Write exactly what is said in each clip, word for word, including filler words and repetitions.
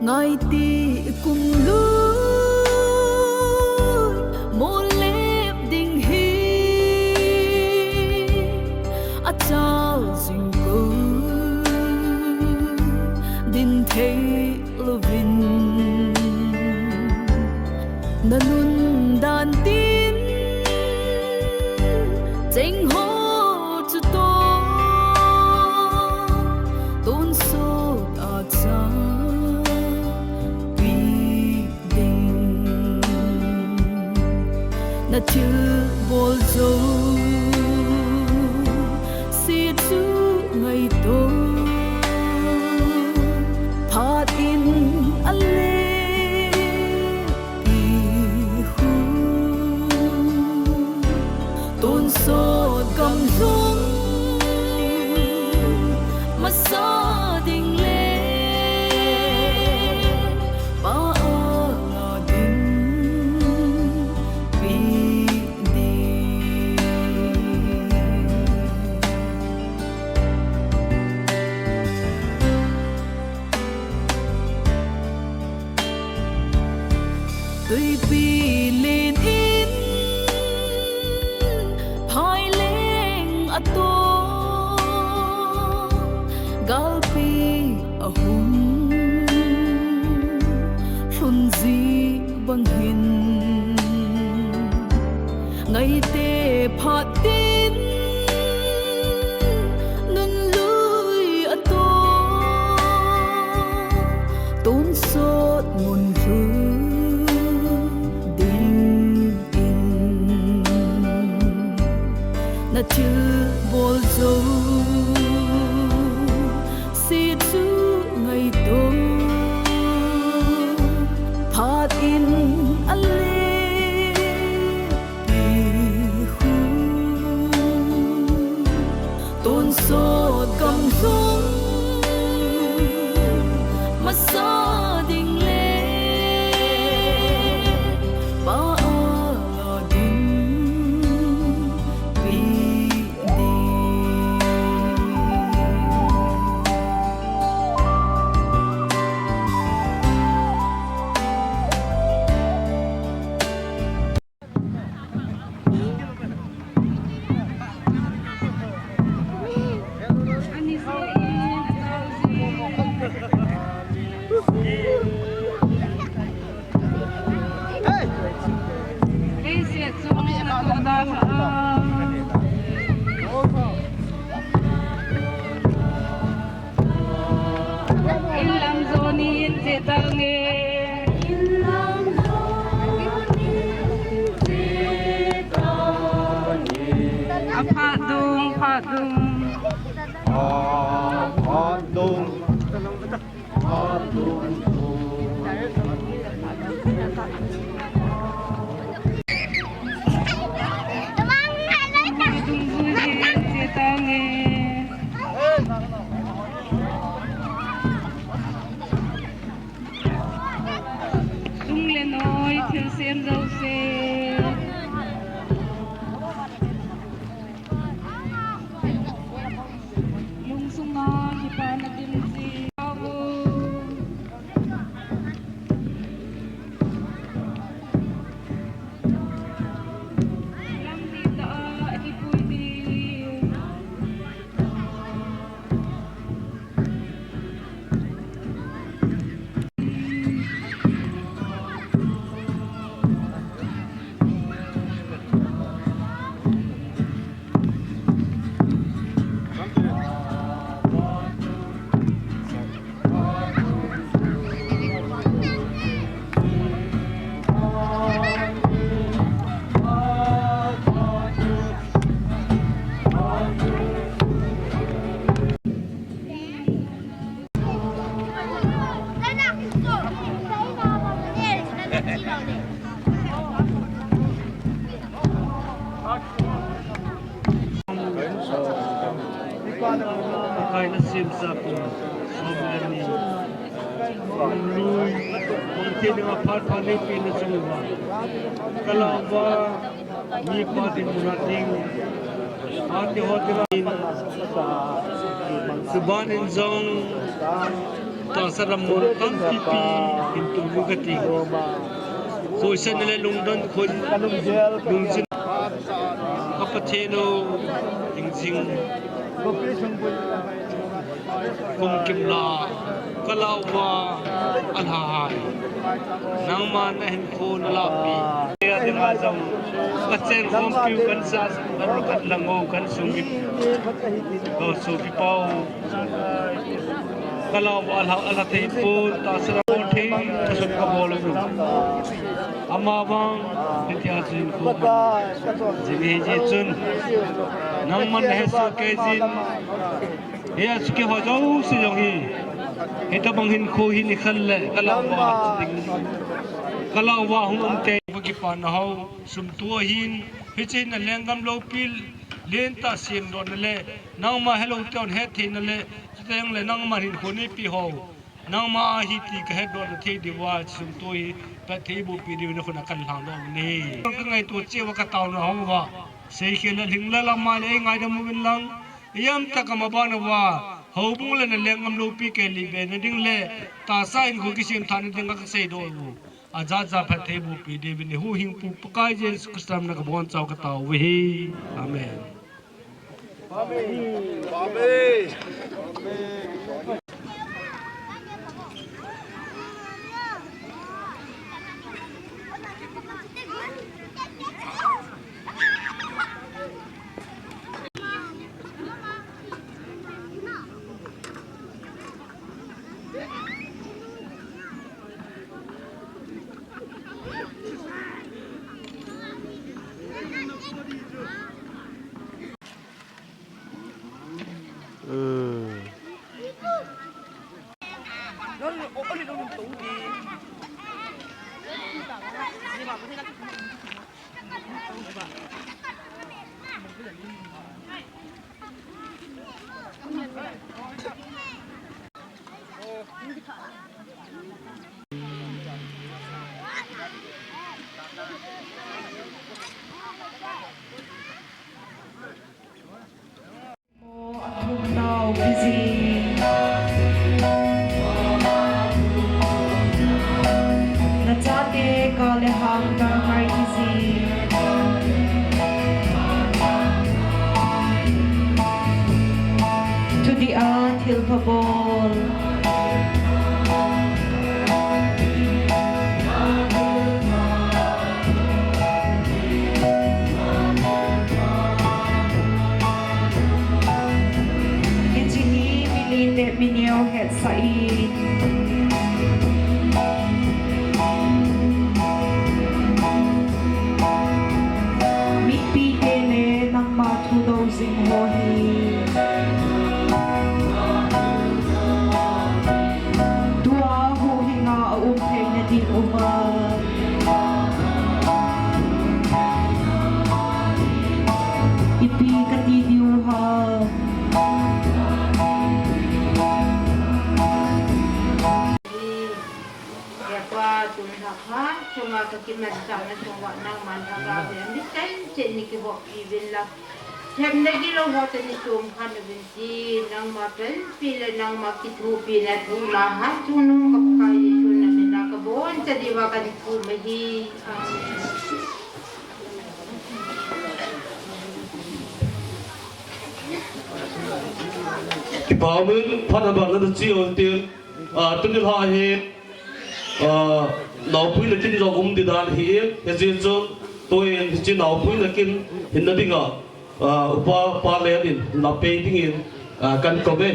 Ngaiti kum lui, molep ding hi, achal jing ko, din thei louvin. Na nun dan tin, cheng ho chu to, tonsot a chapi ding. Na thilbol jouse chu ngaito, phat in ale ihu, tonsot gamlhung masa ding le, Pa anga dinpi ding. Tuipi len in, phaileng ato, galpi ahung lhun ji bang hin, ngaite phat tin, nun lui ato, tonsot mun lhun ding in. Na thilbol jouse chu ngaito, phat in ale ihu, tonsot gamlhung masa ding le, Pa anga dinpi ding. Inlam joni in che tange. Aphat dung, phat dung. Aphat dung. Aphat dung. Dung vui in che tange. Sung le noi, thilsem jouse. Lungsunga kipana dimji. Lampi tah a kipui ding. Kaina simsa kum som le ni. Lui, kum thei dinga phat phat nei pena chung uva. Ka lah uva, mi phat in muna ding. Phat te ho te la in. Chuban in jong. Tahsa ram mun tampi pi hin tung u kati. Khoisen le lungdon khun, lungjin. Ka Pathen o, hingjing kum kimla ka lau va alha hai. Nangma nahinkho nalahpi. Ka dinga jong ka chengkhompiu kan sa, kan, kan lang o, kan sungip. Ka sopi pau. Ka lau va alha, alha thei pon, tahsa ram mun thei, ka sut ka bol u. Ama vang, hitia chu hinkho man. Jing hi ji chun. Nangman nahet soh kei jin. Hiche keiho jouse jong hi. Hitabang hinkho hi nikhat le, ka lau va ding. Ka lau va hung um tei, ka kipana ho. Sum tua hin, hiche hin na lenggam loupi, lentah semdohna le, nangma helou teu hettheina le, chuteng le nangma hinkho neipi ho. Nangma ahi ti ka hetdoh na thei diuva, sum tua hi, phatthei bohpi diu nakhut a kan lhang doh u ahi. Ka ngaito cheh uva ka taona hung uva. Seikhel le lhinglel ama le eingaidam uvin lang. Ijemtia ka maban uva. Houbung le na lenggam loupi kei lih be na ding le. Tahsa hinkho kisem thah na ding ka seidoh u. Ajat jat phatthei bohpi diuvin huhhingpu Pakai Jesu Christa min a ka bonchauva ka tao uve. Amen. Nachate ka le hang ka ngai kiji. Thudih a thilpha bol. Hiche hi mi len le mi neo hetsah in. Mipi te le nangma thu do jing ho hi. Tua huhhinga aum theina diuva. Ipi kati diu ham. Hepa, tun lha kha, chunga ka kimanchahna chunga nangman lhagao hi mi chan chen ni kihoupi uvin lang. Themna gilou ho teni chom khan uvin ti, nangma panpi le nangma kithopina thum a hatchungnung ka Pakai Jesu na min a ka boncha diuva kahin thum ahi. Amen. Kipa umin, phat abang nana chi u hitin. Ah, tuni lha hi, ah, naopuina kin jong um ding dan ahin, hijeh chun, tuin hiche naopuina kin hinna dinga, ah, Upa Pa Len in napei dingin, ah, kan kouve.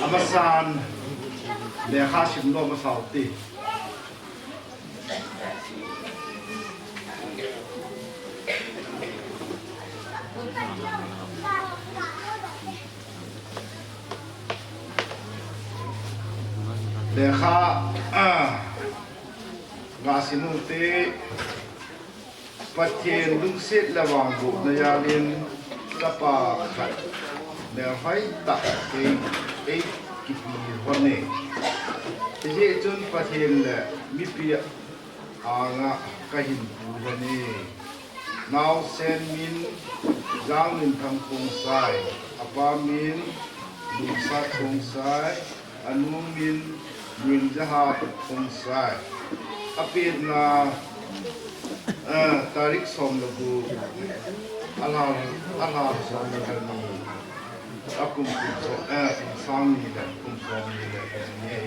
Amasan, lekha simdoh masa u hite. Lekha, ah, ga sim u hite. Pathen lungset le vangbohna jalin chapa khat melhoi tah kei, kei kipi hon e. Hijeh chun Pathen le mipi anga kahin pu hon e. Naosen min Jangminthang Khongsai, apa min Lungsat Khongsai, anu min Minjaha Khongsai. Apetna, eh, tarik som le gup, alha, alha som le gup ni, akum kum som, eh, kum sang ni le, kum som ni le, kum ni.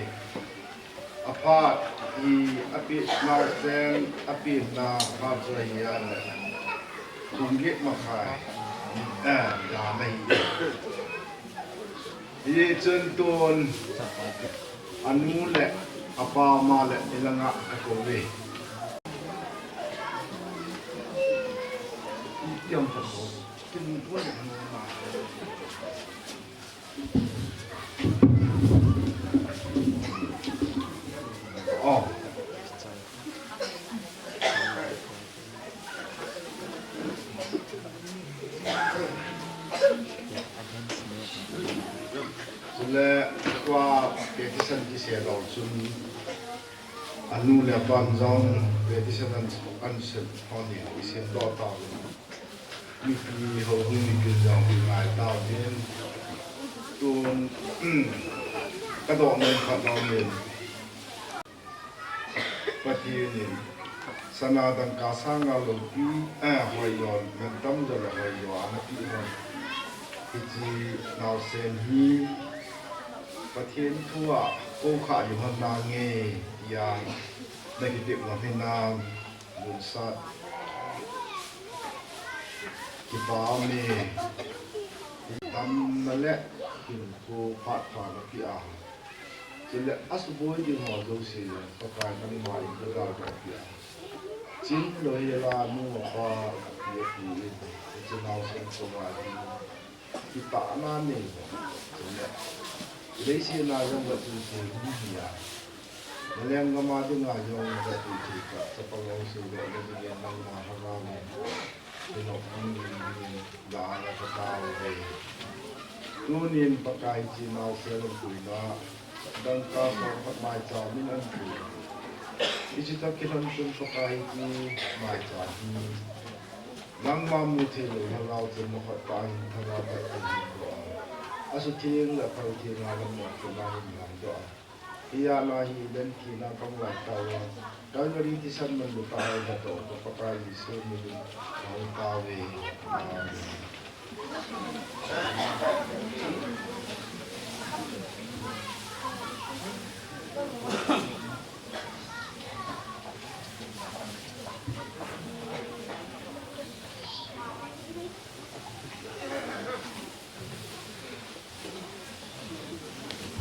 Aphat hi api naosen, apina phat chu ahi a le. Kum get makhai. Eh, dan ahi. Hichun tun anu le apa ama le ilanga kakou ve. Tiang kakou. Kin tun anu ma. Chule tua petition kisei lou chun anu le apan jong petition an, an send hon in, i send doh tau. Mipi ho hung mipi jong i ngai tau din. Tun, ka doh nom khat lou din. Pathen in sana dangka sanga loupi, eh, hoijo, mantam jo le hoijo ana pe hon. Hiche naosen hi Pathen thua kou kha ding hon nange, tia na kitep nom hinam, Lungsat. Kipa ume. Damna le hinkho phat pha na pe a. Chule asuboi ding ho jouse le, Pakai nangma in nadaldoh peh a. Chin lou hela nu apa api apu in, hiche naosen chunga hi kitahna nei ho. Chule, leiset a jong vatui thei hung hi a. Nalenggam a dinga jong vatui thei tah, chapang jouse le, le dingin nangma Lhagao in. Ino, hm, hm, hm, da, da, ka tao ve. Tunin Pakai hiche naosen puina, dangka som khat maicham in ahin pui. Hiche tah kilhon chun Pakai hiche maicham hi nangma mu thei lou Lhagao chun na khut tah in thahat tah in hin doh a. Asutheng le aphaltheng a lamna chun ahin lang doh a. Hijeh a hi lenthina pang lai tauva, Calvary thisan manlu tah a eihatoh Pakai Jesu min in kahung tao ve. Amen.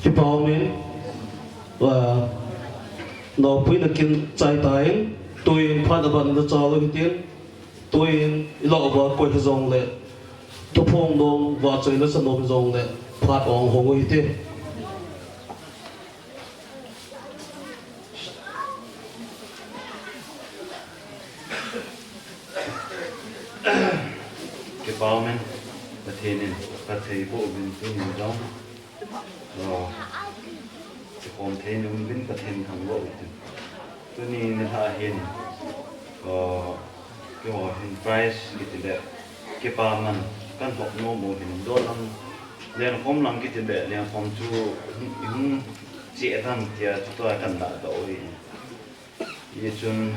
Kipa umin, ah, naopuina kin chai tan, tuin phat aban na chalo hitin, tuin ilo ba koi hijongle, thuphong nom, vahchoina sa nom hijongle, phat ahung hong u hite. Kipa umin, Pathen in phatthei boh uvin tunin jong, ah, kikhom thei nom uvin Pathen thangvah uvin. Tuni nilhah hin, ah, keiho hin prize kiti le, kipa man kahin hop nom u hin dolang, lenkhom lang kiti le, lenkhom chu i hung che tham tia chutia kahin lahdoh u ahi. Hichun,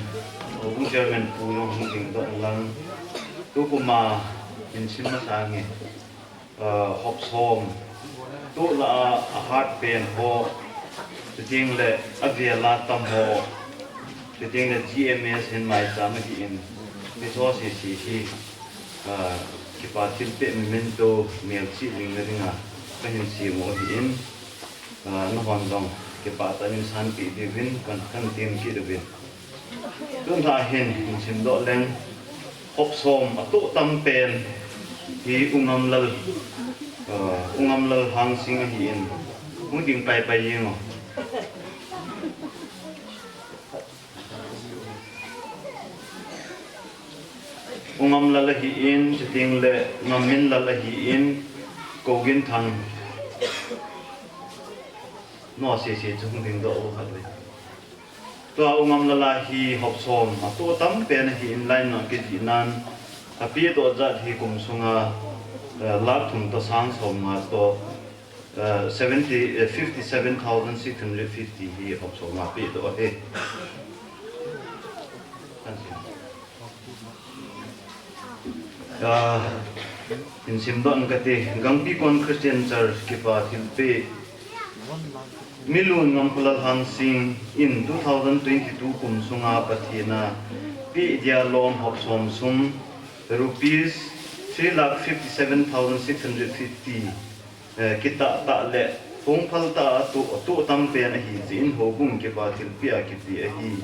Houbung Chairman pu jong hung dingdoh inlang, tukum a hin sim masang e, ah, hop som, tulah a, ahat pen ho, chuteng le avel a tam ho, chuteng le G M S hin maicham ahin, hiche ho sese hi, ah, kipa thilpeh memento melchih ding na dinga kahin sem u ahin, ah, nahon jong kipah tah in sanpeh diuvin kahin, kahin tem kit uvin. Tun lha hin hin simdoh leng, hop som atoh tam pen hi U Ngamlal, ah, U Ngamlal Hangsing ahin, hung ding paipai jeng o. U Ngamlal ahin, chuteng le Ngamminlal ahin, Koginthang. No, sese chu hung dingdoh u khat ve. Tua U Ngamlal a hi hop som, atoh tampen ahin line a kijih nan, apehdoh jat hi kum sunga, eh, lakh thum toh sang som nga toh, eh, seventy, eh, fifty seven thousand six hundred fifty hi hop som a apehdoh ahi. Ah, in simdoh in kati, Gangpikon Christian Church kipa thilpeh. Milun Ngamkholal Hangsing in two thousand twenty-two kum sunga Pathen a peh dia lom hop som sum rupees three lakh fifty seven thousand six hundred fifty. Eh, kitah tah le, hung phal tah a atoh, atoh tampen ahi jeh in houbung kipa thilpeh a kipe ahi.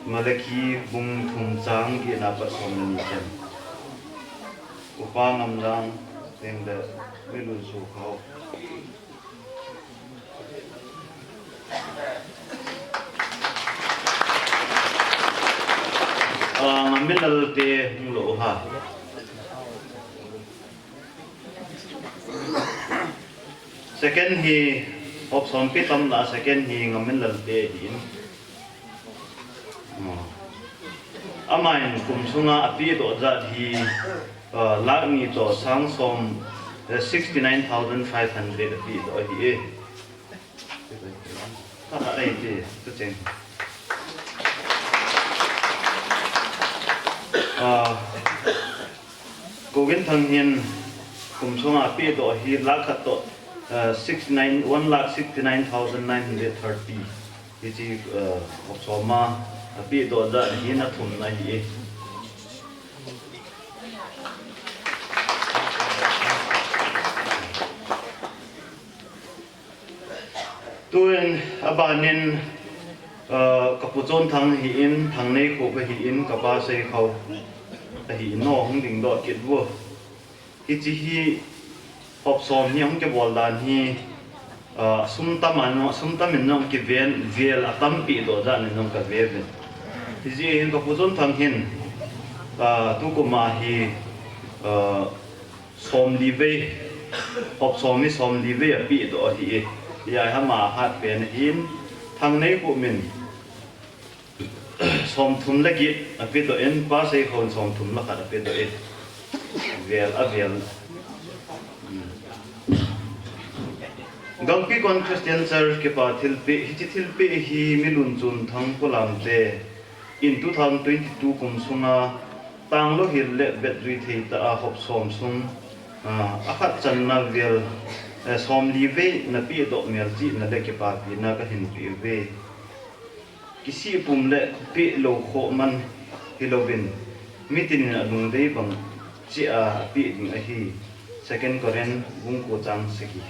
Malaki bung thum chang get na pat som le ni chan. Upa Ngamlang, teng le, Milun Sukhao. Ah, Ngamminlal te hung lo ha. Second hi, hop som peh tam la, second hi Ngamminlal te ahin. Oh. Aman kum sunga apehdoh jat hi, uh, lakh ni toh sang som, eh, sixty nine thousand five hundred apehdoh ahi e. Ka ha dai ti, tu cheng. Ah, Koginthang hin kum sunga apehdoh hi lakh khat toh, eh, sixty nine, one lakh sixty nine thousand nine hundred thirty. Hiche, eh, hop som a apehdoh jat hin athumna ahi e. Tun, abanin, ah, ka Pu Chonthang ahin, Thangneikhup ahin, ka Pa Seikhao ahin, no hung dingdoh kit uvo. Hiche hi hop som hi hung kibol dan hi, ah, sum tam a, sum tam in jong kiven, vel atampi doh dan in jong kave uvin. Hijeh hin ka Pu Chonthang hin, ah, tukum a hi, ah, Somli vei, hop som hi somli vei apehdoh ahi e. Hia hi ama hat pen ahin, Thangneikhup in somthum le get apedoh in, Pa Seikhao in somthum le khat apedoh in. Vel, avel. Hmm. Gangpikon Christian Church kipa thilpeh, hiche thilpeh hi Milun Chonthang Kulam te in two thousand twenty-two kum sunga Tanglo Hill le Vetjui thei tah a hop som sum, ah, akhat channa vel, eh, somli vei napehdoh melchihna le kipapina kahin pe uve. Kisih pum le peh lou khoh man hilouvin, mitin in alungdei bang cheh a apeh ding ahi. Second Corinth bung ko chang sagi.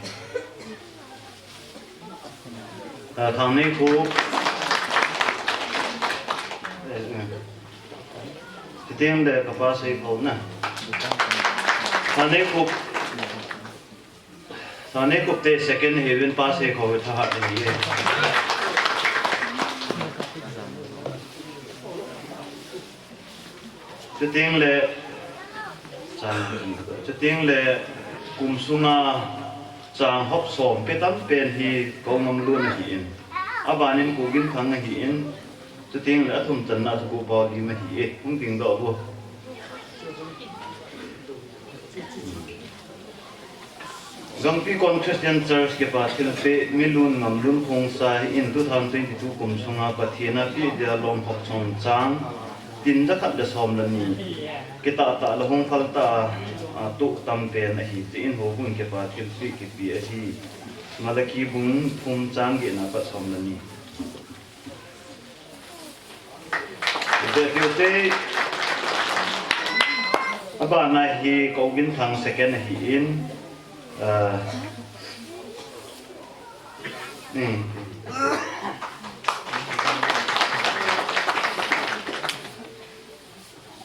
Ah, Thangneikhup. Eh, eh. Chuteng le ka Pa Seikhao na. Thangneikhup. Thangneikhup te second hi uvin, Pa Seikhao hi thahat ahi e. Chuteng le, chang, chuteng le, kum sunga chang hop som pe tam pen hi Kou Ngamlun ahin. Abanin Kou Ginthang ahin. Chuteng le athum channa chu Kou Paolim ahi e. Hung dingdoh uvo. Gangpikon Christian Church kipa thilpeh Milun Ngamlun Khongsai in two thousand twenty-two kum sunga Pathen a peh dia lom hop som chang tin jakhat le som le ni. Kitah tah le hung phal tah a, atoh tam pen ahi jeh in houbung kipa thilpeh kipe ahi. Malaki bung thum chang get na pat som le ni. Te, te, te. Abana hi Kou Ginthang second ahin. Ah. Hmm.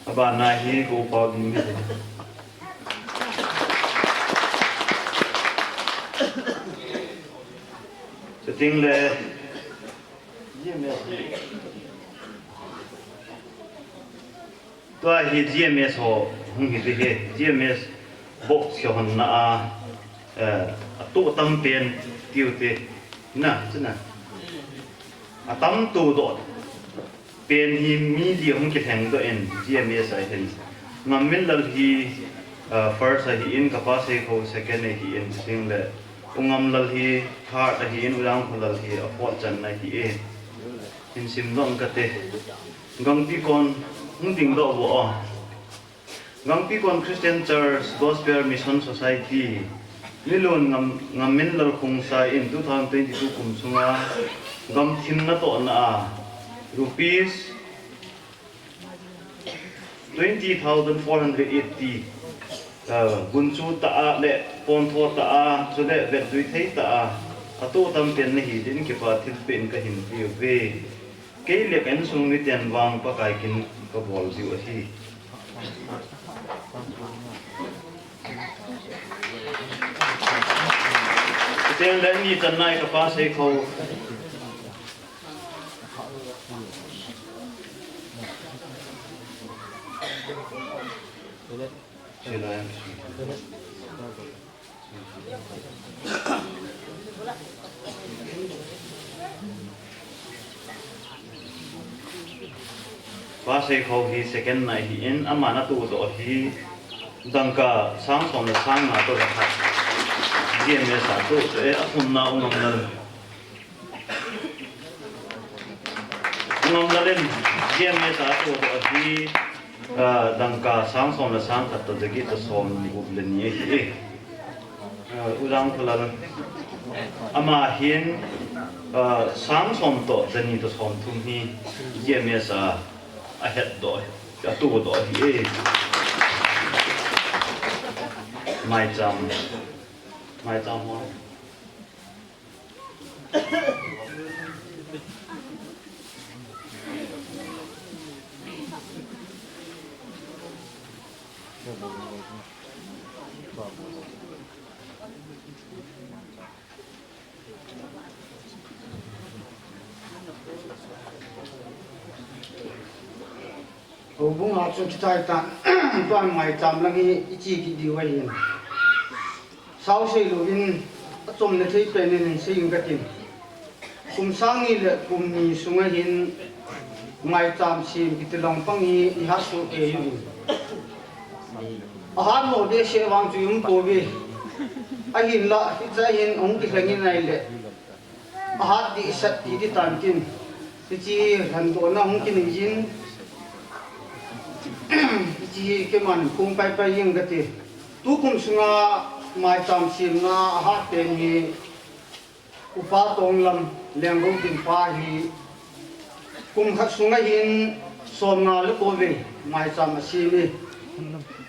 Abana hi Kou Paolim hi. Chuteng le, Tua hi G M S ho hung hi ding ahi, G M S box kihonna a, eh, atoh tam pen tiu te. Na, chuna. Atam to doh pen hi mi li hung kilheng doh in G M S a hin. Ngamminlal hi, eh, first ahi in, Kapa Seikho second ahi in, sing le U Ngamlal hi third ahi in, U Langkholal hi a fourth channa ahi e. Hin sim doh kate. Gangpi kon hung ding doh vo o. Gangpi kon Christian Church Gospel Mission Society, Nilun Ngam, Ngamminlal Khongsai in two thousand twenty-two kum sunga gamthim natohna a rupees twenty thousand four hundred eighty, uh, gunchu ta a le pontho ta a, chule vetdui thei ta a, atoh tam pen nahi din kipa thilpeh in kahin peuve. Kei le ka insung miten vang Pakai kin kabol diu ahi. Chuteng le ni channa Kapa Seikho. Pa Seikho hi second na ahi in, ama natoh doh hi dangka sang som le sang nga toh le khat. G M S a toh, eh, athumna U Ngamlal. U Ngamlal in G M S a toh doh hi, ah, dangka sang som le sang khat toh jaget toh som gup le ni ahi e. Ah, U Langkholal. Ama hin, ah, sang som toh jani toh som thum hi G M S a ahet doh, atoh doh ahi e. Maicham. Maicham ho. Houbung a chu kichai tan, tuan maicham lang hi i chi kit diu ahin. Sao sei louvin, achom le thei pen in sei ing katin. Kum sang ni le kum ni sunga hin maicham sem kiti lang pang hi i hat soh kei uvin. Ahat mo behseh vang chu i um pouve. Ahinla, hiche hin hung kilheng in ahile. Ahat dehset ti ding tan tin. Hiche hi lhandohna hung kinei in. Hiche hi keiman phung paipai ing kati. Tukum sunga maicham semna ahat pen hi Upa Tonglam, Lenggou Gin pa hi kum khat sunga hin somnga le ko vei maicham asem e.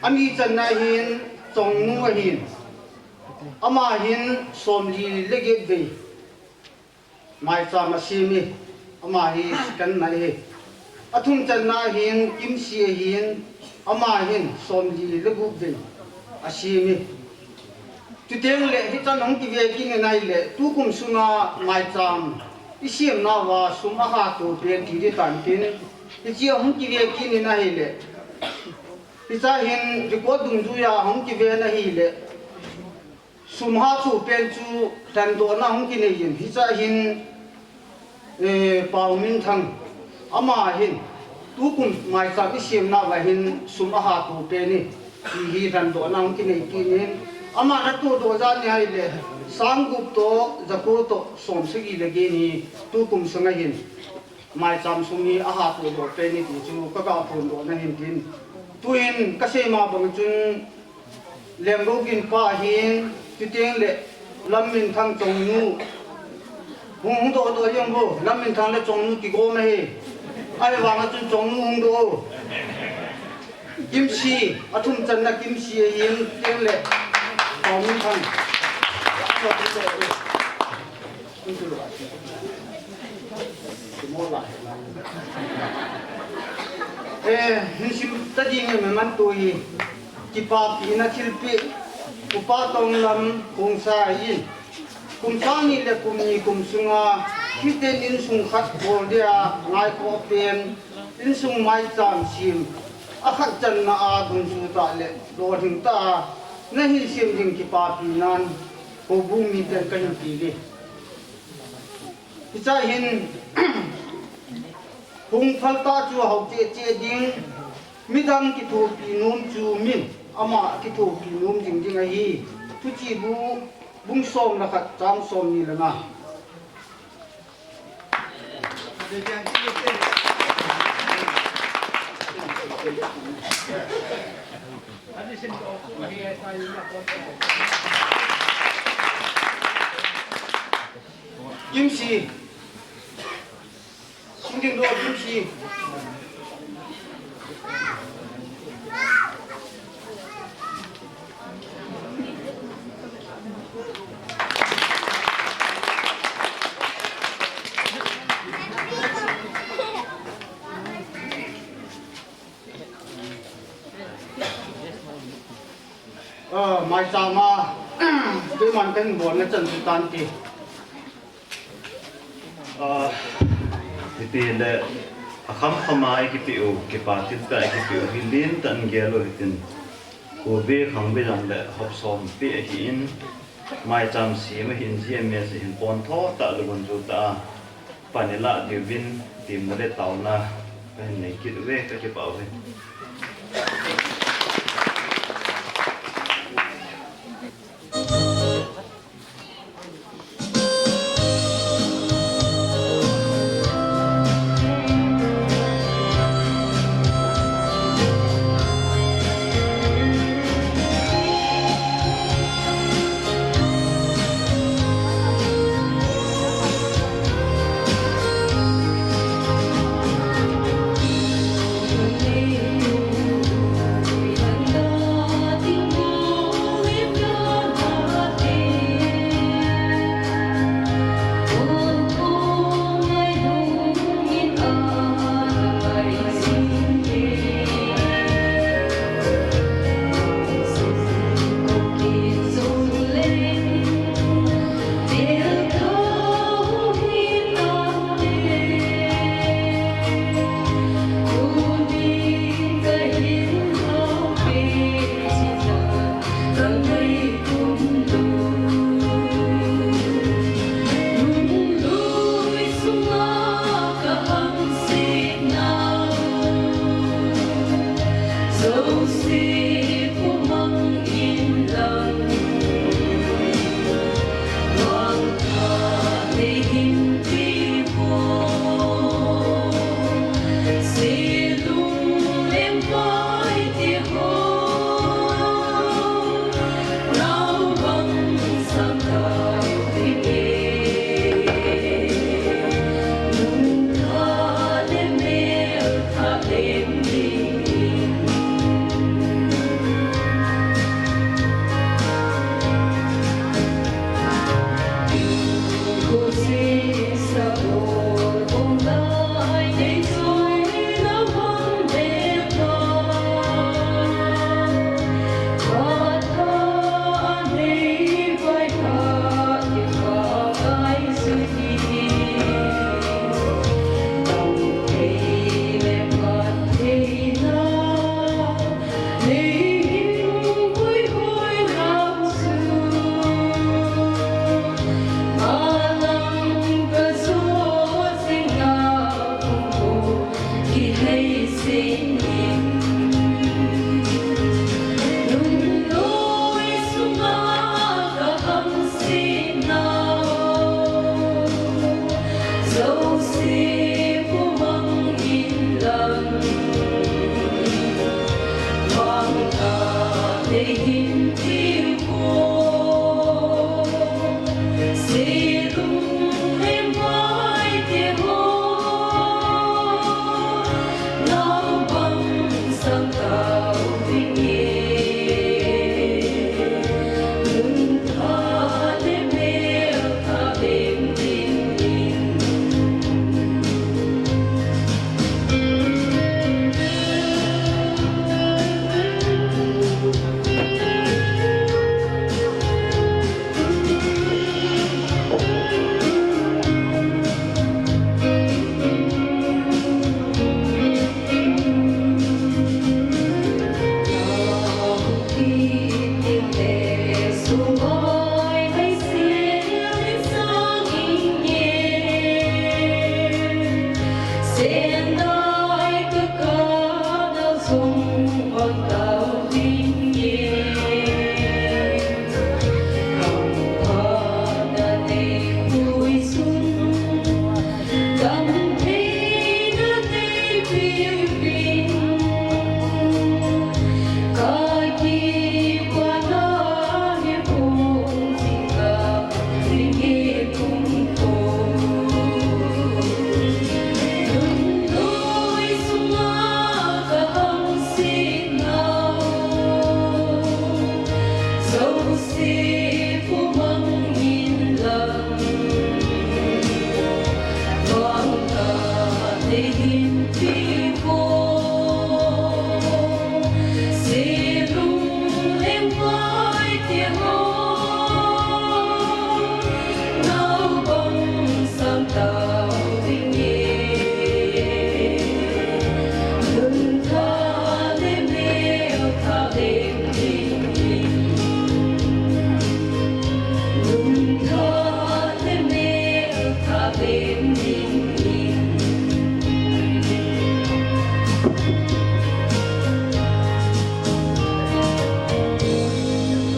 Ani channa hin Chongnu ahin. Ama hin somli le get vei maicham asem e, ama hi second na ahi. Athum channa hin Kimsi ahin, ama hin somli le gup vei asem e. Chuteng le hichan hung kive kit in ahile, tukum sunga maicham i semna uva sum ahat to pen ti ding tan tin, hiche hung kive kit in ahile, hiche hin record dungjuia hung kive in ahile, sum hat to pen chu lhandohna hung kinei in, hiche hin, eh, Pau Minthang, ama hin, tukum maicham i semna uva hin sum ahat to pen e, ti hi lhandohna hung kinei kit in, ama natoh doh jat in ahile, sang gup toh, ja ko toh, som sagi le get hi, tukum sunga hin maicham sum hi ahat to doh pen e ti chu ka ga phondoh na hin tin. Tuin ka sei ma bang chun, Lenggou Gin pa hin, chuteng le Lamminthang Chongnu. Hung, hung doh doh jeng vo, Lamminthang le Chongnu kigom ahi. Ahivang a chun Chongnu hung doh o. Kimsi, athum channa Kimsi ahin, chuteng le Pau Minthang. Eh, hin sim ta ding e, mi man tu hi. Kipapina thilpeh, Upa Tonglam Khongsai in. Kum sang ni le kum ni kum sunga, hiten insung khat bol dia, ngai ko pen, insung maicham sem. Akhat channa a dungjuitah le lolhingtah a nahin sem ding kipapi nan houbung miten kahin ti ding. Hichea hin hung phaltah chu hou cheh cheh ding, midang kithopi nom chu min ama kithopi nom jing ding ahi. Thuchibu bung som le khat chang somni le nga. Kimsi. Singding do kimsi. Ah, maicham a, keiman kahin bolna chan chu tan ti. Ah, hiti le, akham kham a ikipeh u, kipa thiltah a ikipeh u hi lentah in gel u hitin. Khovei, khangbei jong le hop som peh ahin, maicham sem ahin, G M S ahin, pon tho tah le gunchu tah a pan ilah diuvin, temna le taona kahin nei kit uve, kakipah uve.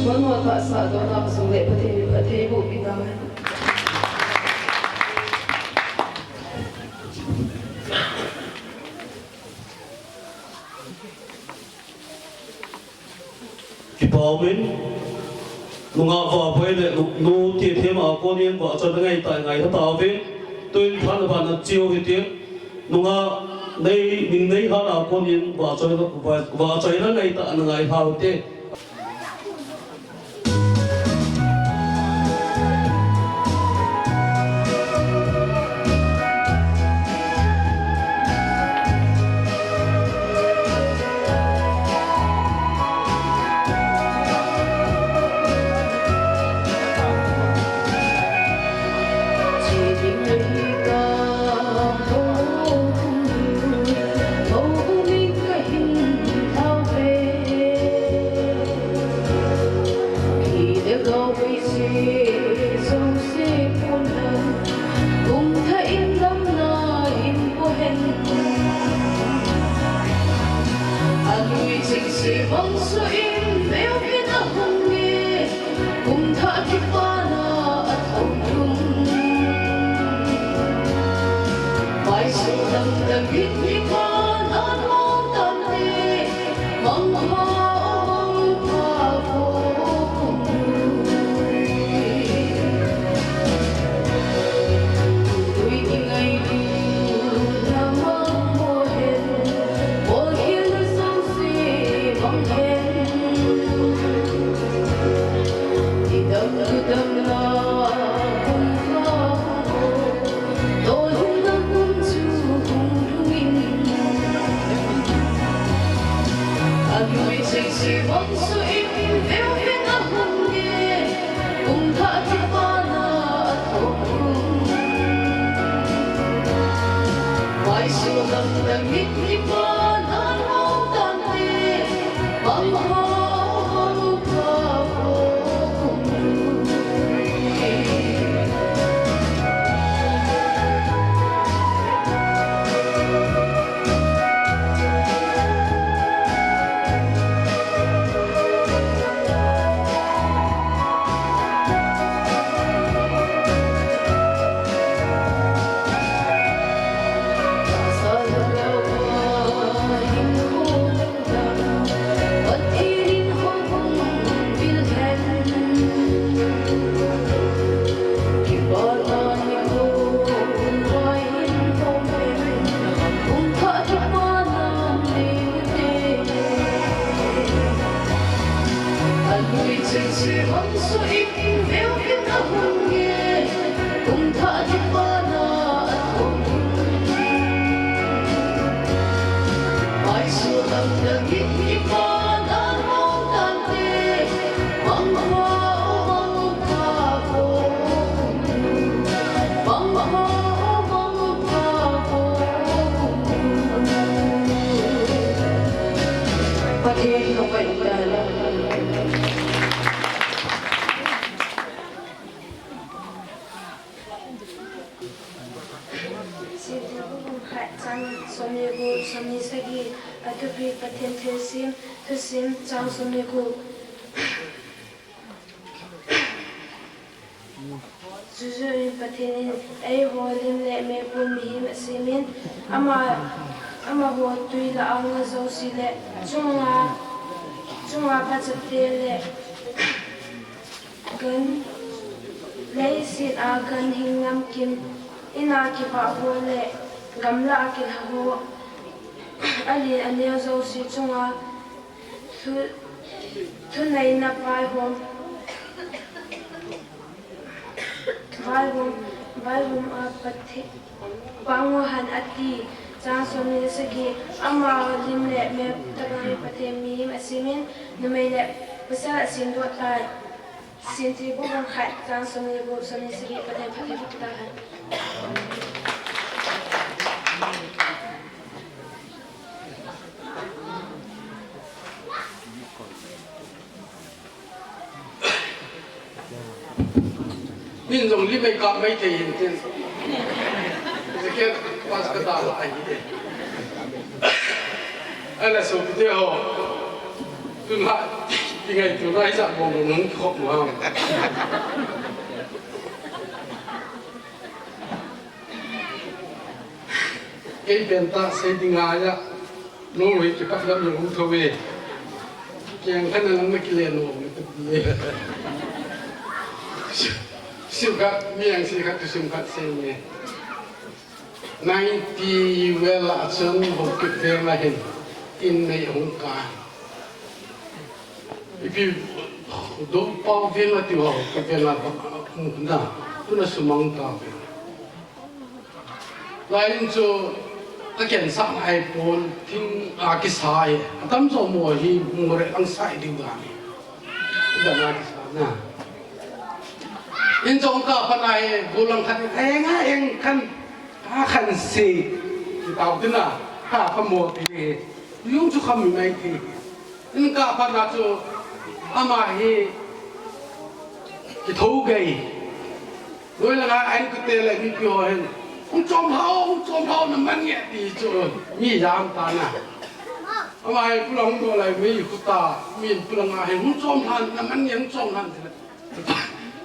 Mano ta sa do na sung le pati pati bu pi na. Kipa umin, nungah Vaboi le nu, nu Tithem a konin vahchoi na ngaitah ngaitha tauve. Tuin thanop a nache u hite. Nungah nei, Ningneihal a konin vahchoi na, vah, vahchoi na ngaitah na ngaitha u hite. Kum thah kipana a thou lhung. Vaisung dang dang in kipana mong tante. Mangpha o, mangpha o, kum lui. Lui kingailutna mangpha hen. Bolkhel na sangse mang hen. Idam lu dam la kum pha kum o. Tolhung na kum chu hung lhung in. Alui chengse vangsuh in veuvin ahung e. Kum thah kipana a thou lhung. Vaisung dang dang in kipana mong tante. Mangpha o, mangpha o, kum lui. Pathen in thangvah in tahen. Sibung bung khat chang somni gup, somni sagi, a Thupi Pathen Thusim, Thusim, chang sawm le gup. Chuchu in Pathen in eiho lim le meh pum mihem asemin, ama, amaho tui lah a nga jouse le, chunga, chunga phatsate le, gan, leiset a ganhing namkim, in a kivah ho le, gamlah a kilha ho, alen aneo jouse chunga, thu, thuneina vaihom, vaihom, vaihom a Pathe-, pang uhen ati. Chang sawm le sagi, ama lim le meh tobang in Pathen mihem asemin, numei le pasal asemdoh tai. Simthei bu bung khat, chang sawm le gup, sawm le sagi, Pathen phatthei boh tahen. Min jong lim ei kap mai thei hin tin. Jacket pass ka da lai hi. Ala sopite ho. Tun ha, ti ngaituna hijat bang bang hung kikhop ma. Kei pen tah sei ding ahi a, nungah hi kipah lam jong um thou ve. Keng khat na lang na kile nom e kati e. Thusim khat, mi ang si khat thusim khat sei nge. Ninety vel a chun Haokip veng a hin in nei hung kai. Ipi Doupau veng a tiu Haokip veng a bang a um na, tuna sumang ta ve. Lai in chu ka kensah na ahi pon, thing a kisa e, atam jo mo hi mo re ang sai ding dan e. Dan a kisa na. In jong ka pan ahi, golang khat, eng a eng khan, a khan se, kitao tin a, ka pa mo ti e. Yung chu kham mi mai ti. In ka pan a chu, ama hi, kitho gei. Noi langa a in kute le mipi ho hin, "Hung chom hao, hung chom hao, na man nge," ti chu mi jam ta na. Ama hi pulang hung doh lai mi khu ta, mi pulang a hin, "Hung chom han, na man nge, hung chom han," ti le.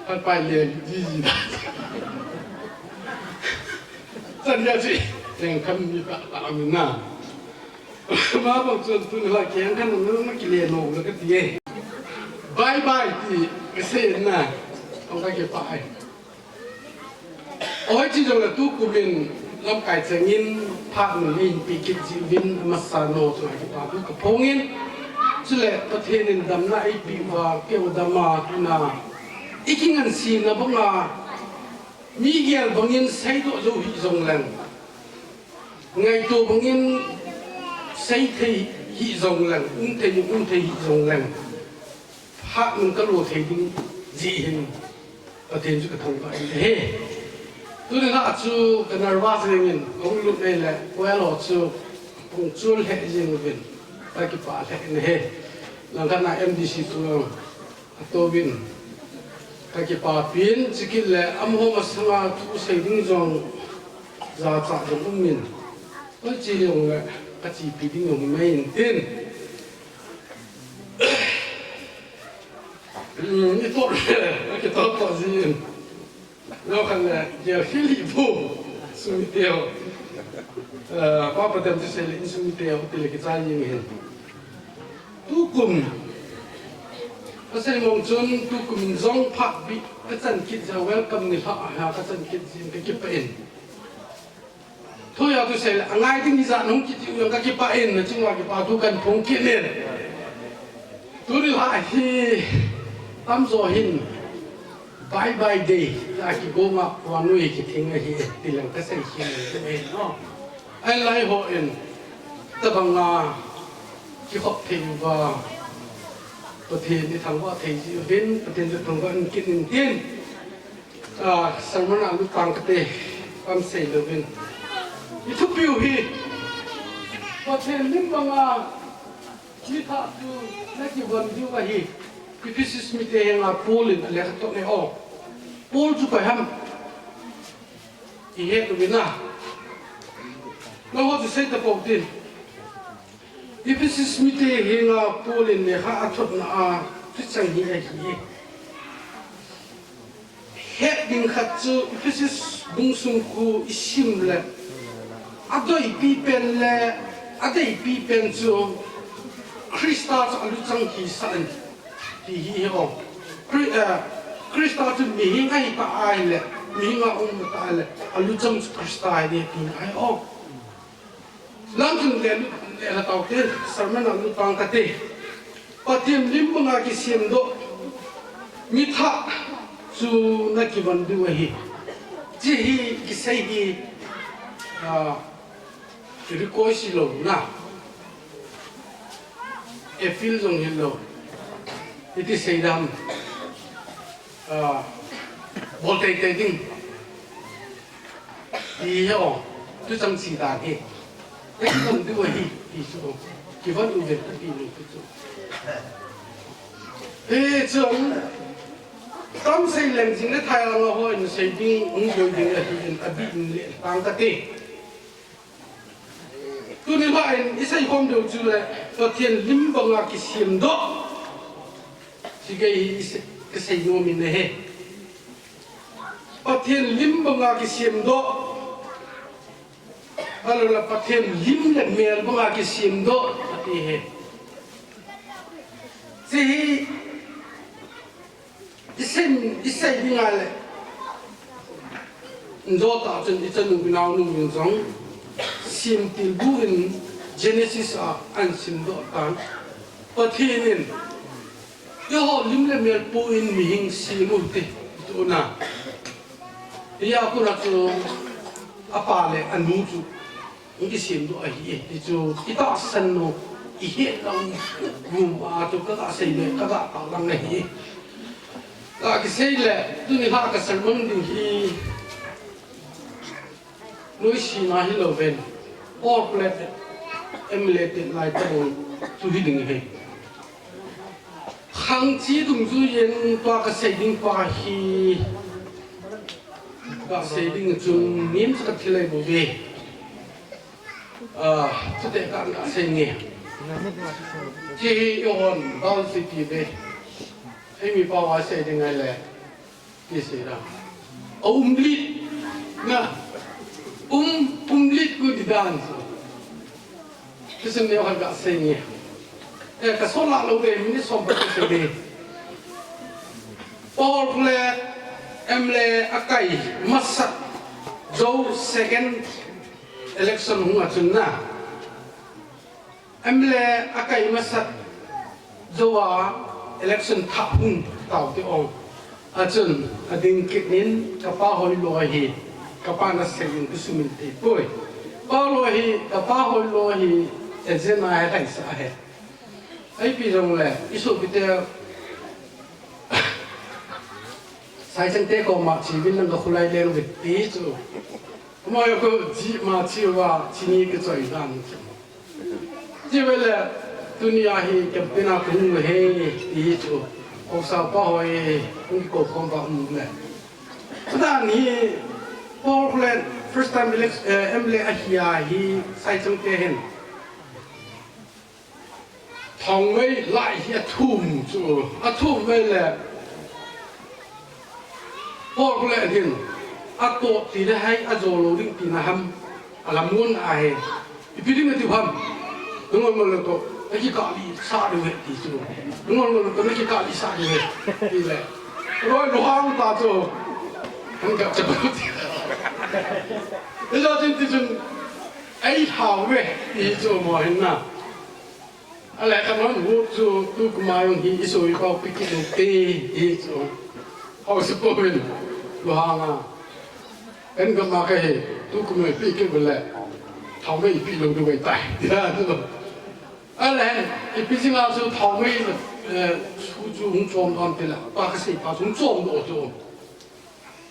Pai pai le, ji ji da. Chan ya ji, teng khan mi ta ta mi na. Ma bang chun tun la keng khan nang na kile nom la kati e. Bye bye ti ka sei na. Ong ka kipah e. Oi, chi jong la tukum in lamkai chengin phat mun in pi kit ji uvin, amasa no chu kipah thu ka phong in. Chule Pathen in damna eipe uva keu dama tuna i kingansena banga mi gel bangin seidoh jou hih jong leng, ngaito bangin sei thei hih jong leng, um thei, um thei hih jong leng, phat mun ka lo thei ding jeh hin Pathen chu ka thangvah in ahi. Tuni lah chu ka nervous jeng in, kong lut nei le, koilo chu kong chul lheh jeng uvin, ka kipah lheh in ahi. Langkhat na M D C tu Atouvin, ka kipah pin, chukit le amaho masanga thu sei ding jong jachat jong um in, koi chi jong le ka chepi ding jong mai in tin. Hmm, i to le, ka kito to ji in. Lo khan le, gel hi li bu, sumite ho. Eh, pa pa tem tu sei le, in sumite ho, ti le kichai jeng hin. Tukum. Ka sei mong chun, tukum in jong phat bih, ka chan kit jeh a welcome ni lha, ha, ka chan kit jeh in ka kipah in. Thu ya tu sei le, angai ding ni ja nung kiti u jong ka kipah in, na chunga kipah thu kan phong kit in. Tuni lha hi, tamjo hin, bye bye day, a kigo nga, wa nui kithing ahi, ti leng ka sei khin in, no. Ai lai ho in, tabang a, kikhop thei uva, Pathen i thangvah thei ji uvin, Pathen i thangvah in kit in tin. Ah, sermon a lut tang kate, kam sei louvin. I thupiu hi, Pathen lim banga, mi thah chu, na kivon diu ahi, Ephesus mite henga Paul in a lekha toh nei o. Paul chu koi ham. I het uvin a. Nangho chu sei tapou tin. Ephesus mite henga Paul in lekha athotna a thuchang hi ahi. Het ding khat chu Ephesus bung sung khu isim le, adeipi pen le, adeipi pen chu Christa chu aluchang hisah in ti hi ahi. Chri-, eh, Christa chu mihem ahi ta ahile, mihem a um ta ahile, aluchang chu Christa ahi ti ahi. Lam chun le, le la tau te, sermon a lut tang kate. Pathen lim banga kisem doh, mi thah chu na kivon diu ahi. Hiche hi kisei hi, ah, request hilou na. Appeal jong hilou. Iti sei dam. Ah, bol teitei ding. Ti hi o, thuchang chi dan hi. Ei kivon diu ahi, ti chu. Kivon u ven, ati lou ti chu. Hichun, tam sei leng jing le thai lang a hon sei ding, hung boi ding ahi in, abih in le tang kate. Tuni hin isei khom diu chu le, Pathen lim banga kisem doh. Hiche hi isei, isei nom in ahi. Pathen lim banga kisem doh. Ahilou le Pathen lim le mel banga kisem doh, ati ahi. Hiche hi isei, isei ding ahile, jota chun ichanu inaonu in jong, semtil bu in Genesis a ahin sim doh tan. Pathen in, eiho lim le mel pu in mihem sem u hite, ti chu na. Hia kona chu apa le anu chu hung kisem doh ahi e, ti chu itahsan u, ihet lou u, gum a chu kaga sei le, kaga tao lang ahi. Ka kisei le, tuni hin ka sermon ding hi, noise na hilou ven, Paul Khulet, M L A te lai tabang chu hi ding ahi. Khang chi dungjui in tua kasei ding pa hi, kasei ding chun nim chu kathilei bou ve. Ah, chuteng ka, kasei nge. Hiche hi ihon, Bible chu ti ve. Eimi pao a sei ding ahile. Ti sei dam. A um lit. Na. Um, um lit ku ti dan. Ti sei neo khat kasei nge. Eh, kasol lah lou ve, minute som pat kasei nge. Paul Khulet M L A akai masat jou second election hung a chun na. M L A akai masat jou a election thah hung tao ti ong. Achun, ading kit in kapa hoilou hi, kapa nasei in kasumil thei poi. Paul hi, kapa hoilou hi, agenda hi laisa ahi. Ipi jong le, isopi te, Saichang te koma chi vin lang kakhulai leng vit ti chu. Moi ko ji ma chi va chi ni ke choi dan chu. Chi ve le, tuni a hi campaign a kahung u ahi ti chu. Ko sa pa hoi, hung ko khom pa um le. Dan hi, Paul Khulet first time elect-, eh, M L A ahi a hi, Saichang te hin. Thongmei lai hi athum chu, athum vei le. Paul Khulet hin, ato ti le hai, ajo lou ding tina ham, alam ngun ahi. Ipi ding nati ham. Nungol ngol to, nakikah lih sah diu ahi ti chu. Nungol ngol to, nakikah lih sah diu ahi. Ti le. Roi luhang ta chu. Hung kap cha ti. Ila tin ti chun, ei thau ve, ti chu mo hin na. Ale ka non hu chu tu kuma jong hi isopi pau pi kit u te hi chu. Hausa po min. Luhang a. En gam a kahi tu kuma pi kit u le. Thongmei pi lou diu vei tai. Ti na chu. Ale, ipi jing a chu thongmei, eh, chu chu hung chom don ti le. Pa kasei pa chu hung chom doh chu.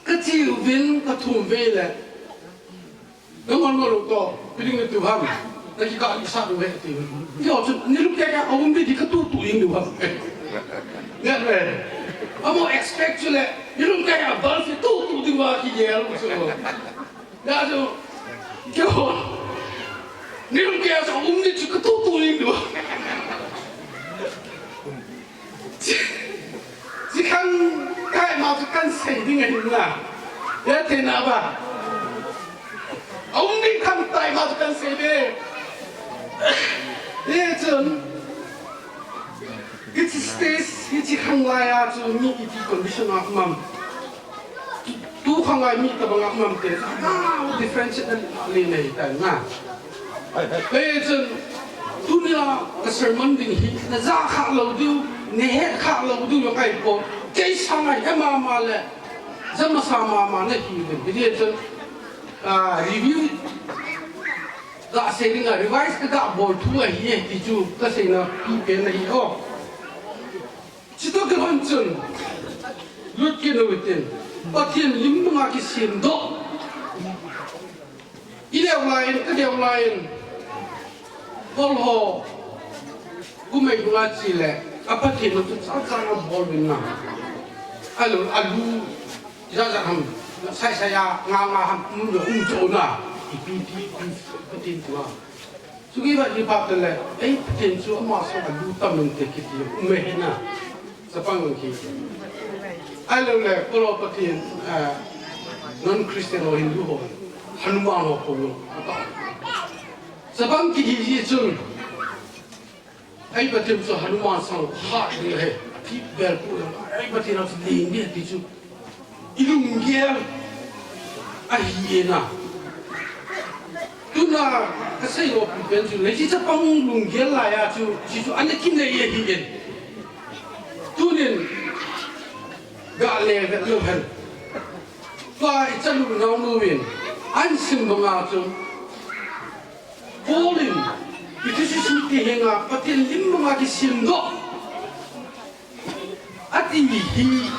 Kachi u vin kathum vei le. Nangol ngol to, ipi ding nati ham. Nakikah lih sah diu ahi ti. Yo chu, nilungtang a um ding ti katutu ding diu ham. Nge ve. Amo expect chu le, nilungtang a bal si tutu ding va kigel chu. Ya chu, kyo. Ni lung kei a chu um ni chu ka tu tu ni lu. Chi khang kai ma chu kan sei ding ahi na. Ya te na ba. A um ni khang tai ma chu kan sei de. Ye chun. Hichi stage, hichi khang lai a chu mi iti condition a um am. Tu khang lai mi tabang a um am te. Ah, differentiate na le nei ta na. Hei chun, tunia ka sermon ding hi, na ja kha lou diu, na het kha lou diu jong ahi poi. Kei sang ahi mama le, ja masa mama na hi uvin. Hijeh chun, ah, review, ga sei ding a, revise ka ga bol thu ahi e, ti chu, ka seina pi pen ahi o. Chutoh kilhon chun, lut kit u hitin, Pathen lim banga kisemdoh. I deu lai in, ka deu lai in, Paul ho, kumei banga che le, a Pathen chu cha cha na bol uvin na. Alu, alu, ja ja ham, sai sai a, nga nga ham, um, um cho na. Ipi, ipi, ipi, Pathen chu a. Chu kei va di pa te le, ei, Pathen chu ama sang a lu tam in te kiti, um e hi na. Chapang ki. Ahilou le, Paul Pathen, eh, non-Christian ho Hindu ho, Hanuman ho ko lo. Chapang ki hi ji chun. Ei, Pathen chu Hanuman sang hat ding ahi. Ti bel pu, ei, Pathen chu ling ding ti chu. I lunggel ahi e na. Tuna ka sei lou pi pen chu, leiset chapang lunggel lai a chu, chi chu ana kinei ahi e. Tunin, ga le ve lou hen. Tua i chanu nau nu in, an sim banga chu, Paul in, Ephesus mite henga, Pathen lim banga kisemdoh. Ati hi,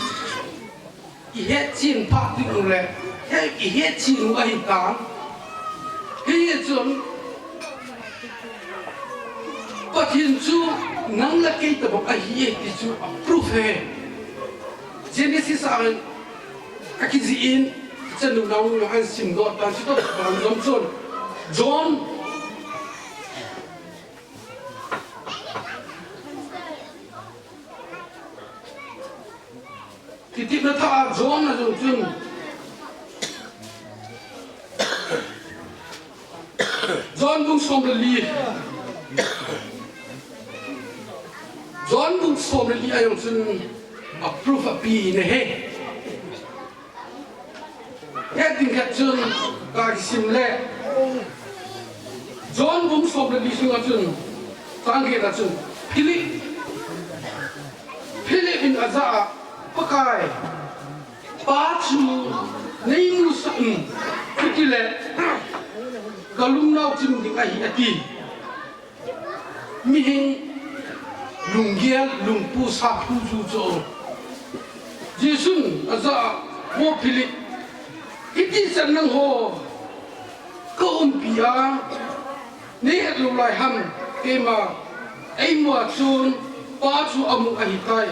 i hetchen phat ding u le, he i hetchen u ahi tan. Hichun, Pathen chu nang le kei tabang ahi e ti chu a proof ahi. Genesis a hin, a kijih in, chanu nau nu a hin simdoh tan, chutoh ban jom chun. John, Kitepna thah a John a jong chun. John bung som le li. John bung som le li a jong chun a proof a pi na he. He ding khat chun ka kisim le. John bung som le li sunga chun, chang get a chun, Philip, Philip in a ja a, Pakai, Pa chu nei musah un, chuti le, ka lungnau chim ding ahi, ati. Mihing lunggel, lungpu, sapu chu chu. Jesun a ja a, Vo Philip, hiti chan nangho ka umpi a, nei het lou lai ham, keima, eimu a chun Pa chu amu ahi tai.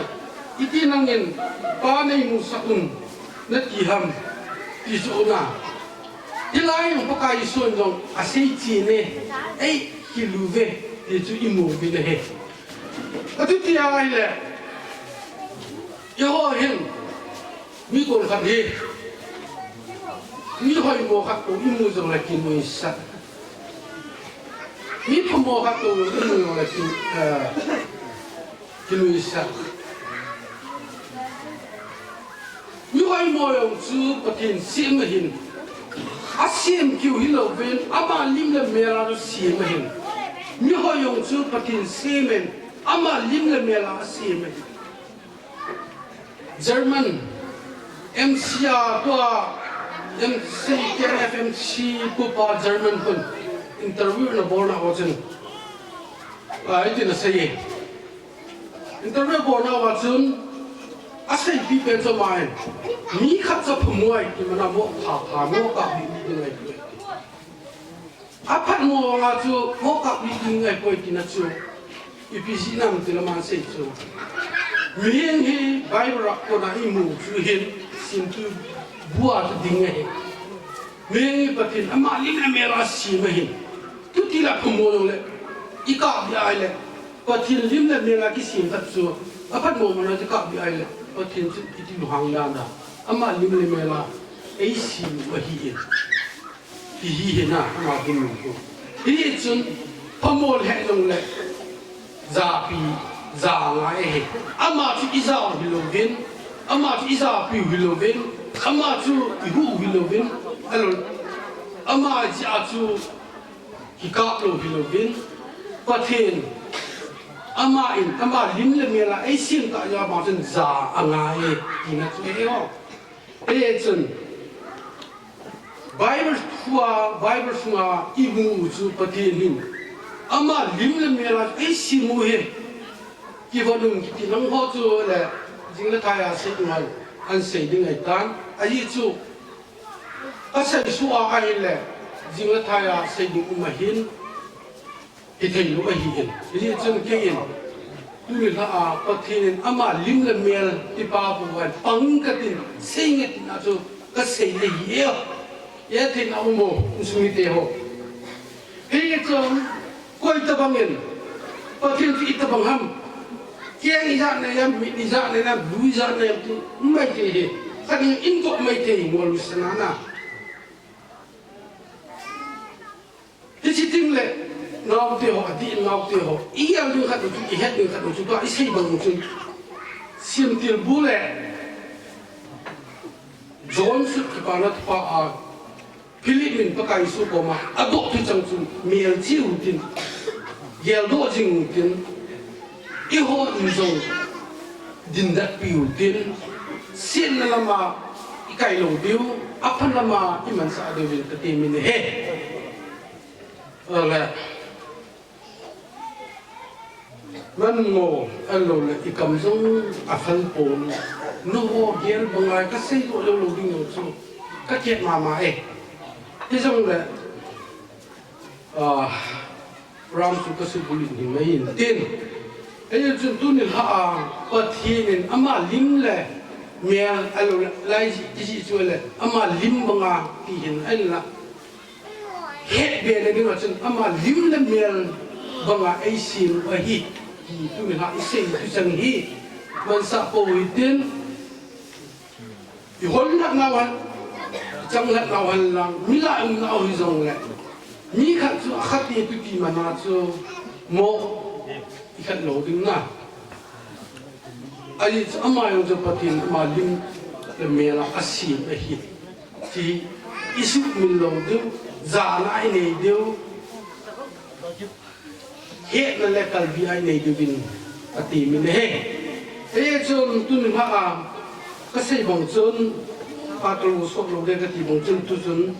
Hiti nangin Pa nei musah un, nati ham, ti chu na. Hilai jong Pakai Jesun jong a sei chi ne, ei, Hilou ve, ti chu i mu uvin ahi. Atu ti ahile, eiho hin, mi kon khat hi, mi hoimo khat kou i mu jongle kinuisat. Mi phamo khat kou i mu jongle kin, eh, kinuisat. Mi hoimo jong chu Pathen sem ahin. Asem keu hilouvin, ama lim le mel a asem ahin. Mi hoi jong chu Pathen sem in, ama lim le mel a asem ahin. German M C a tua, M C, K F M C tua pa German hun interview ana bolna ho chun. A, hiti ana sei e. Interview bolna uva chun, aseipi pen chu ama hin, mi khat cha phamo ahi ti mana mo pha pha mo kap bih bih ding ahi poi. Aphatmo vanga chu mo kap bih ding ahi poi tina chu, ipi jeh ham tile aman sei chu, mihing hi Bible a kona imu chu hin, simtu bua chu ding ahi. Mihing hi Pathen ama lim le mel a sem ahin. Chuti la phamol jongle, ikap ding ahile, Pathen lim le mel a kisem khat chu, aphatmo mona chu ikap ding ahile, Pathen chu iti lunghang dan a, ama lim le mel a eisem u ahi e. Ti hi hina, ama dinmun chu. Hichun, phamol he jongle, japi, ja ngai ahi. Ama chu ijau hilouvin, ama chu ijapiu hilouvin, ama chu ihuhu hilouvin, alou, ama jeh a chu kikap lou hilouvin, Pathen, ama in, ama lim le mel a eisem tah jeh a ama chun ja angai e, tina chu ahi o. Hichun, Bible thua, Bible sunga imu u chu Pathen hin ama lim le mel a eisem u ahi. Kivon un kiti nangho chu le, jing le thai a sei ding ahin, ahin sei ding ahitan. Ahi chu, kasei suh a ahile, jing le thai a sei ding um ahin, hithei lou ahi in. Hichun kei in, tuni lha a, Pathen in ama lim le mel, tipa pu vai, pang katin, sei nge tina chu, kasei le hi e. Itheina um o, insung mite ho. Hichun, koi tabang in, Pathen chu itobang ham. Keng ijat nei ham, mit ijat nei ham, lu ijat nei ham, ti, um maithei hi. Khat in, inkoh maithei, ngol u sana na. Hiche teng le, naote ho, adih in naote ho, igel ding khat u chu, ihet ding khat u chu, tua isei bang u chun, Semtilbu le John Sut Kipana Thupha a, Philip in Pakai Jesu koma adoh thucheng chun, melchih u tin, geldoh jing u tin, eiho in jong dindatpi u tin, setna lama ikai lou diu, apha lama imansah diu vin kati min ahi. Ale, manmo, ahilou le, ikam jong aphal pon. Nangho gel banga kasei lou lou ding jong chu, kakhet mama e. Hijongle, ah, ram chu kasubulin himai in tin. Hichun tuni lha a, Pathen in ama lim le mel, ahilou le, lai ji, kijih chu le, ama lim banga ti hin, ahinla. Hetbe na dinga chun ama lim le mel banga eisem u ahi. Ti tuni lha isei thucheng hi, mansah pou hitin. Ihon lhah nau hen, chang lhah nau hen lang, mi lah um nau hijongle, mi khat chu akhat e tu ti mana chu, mo, ikhat lou ding na. Ahi chu ama jong chu Pathen ama lim le mel a asem ahi. Ti isuhmil lou diu, jana inei diu. Hetna le kalbi a inei diuvin ati min ahi. Hichun tuni lha a kasei bang chun, phat kalou sot lou ding kati bang chun tu chun,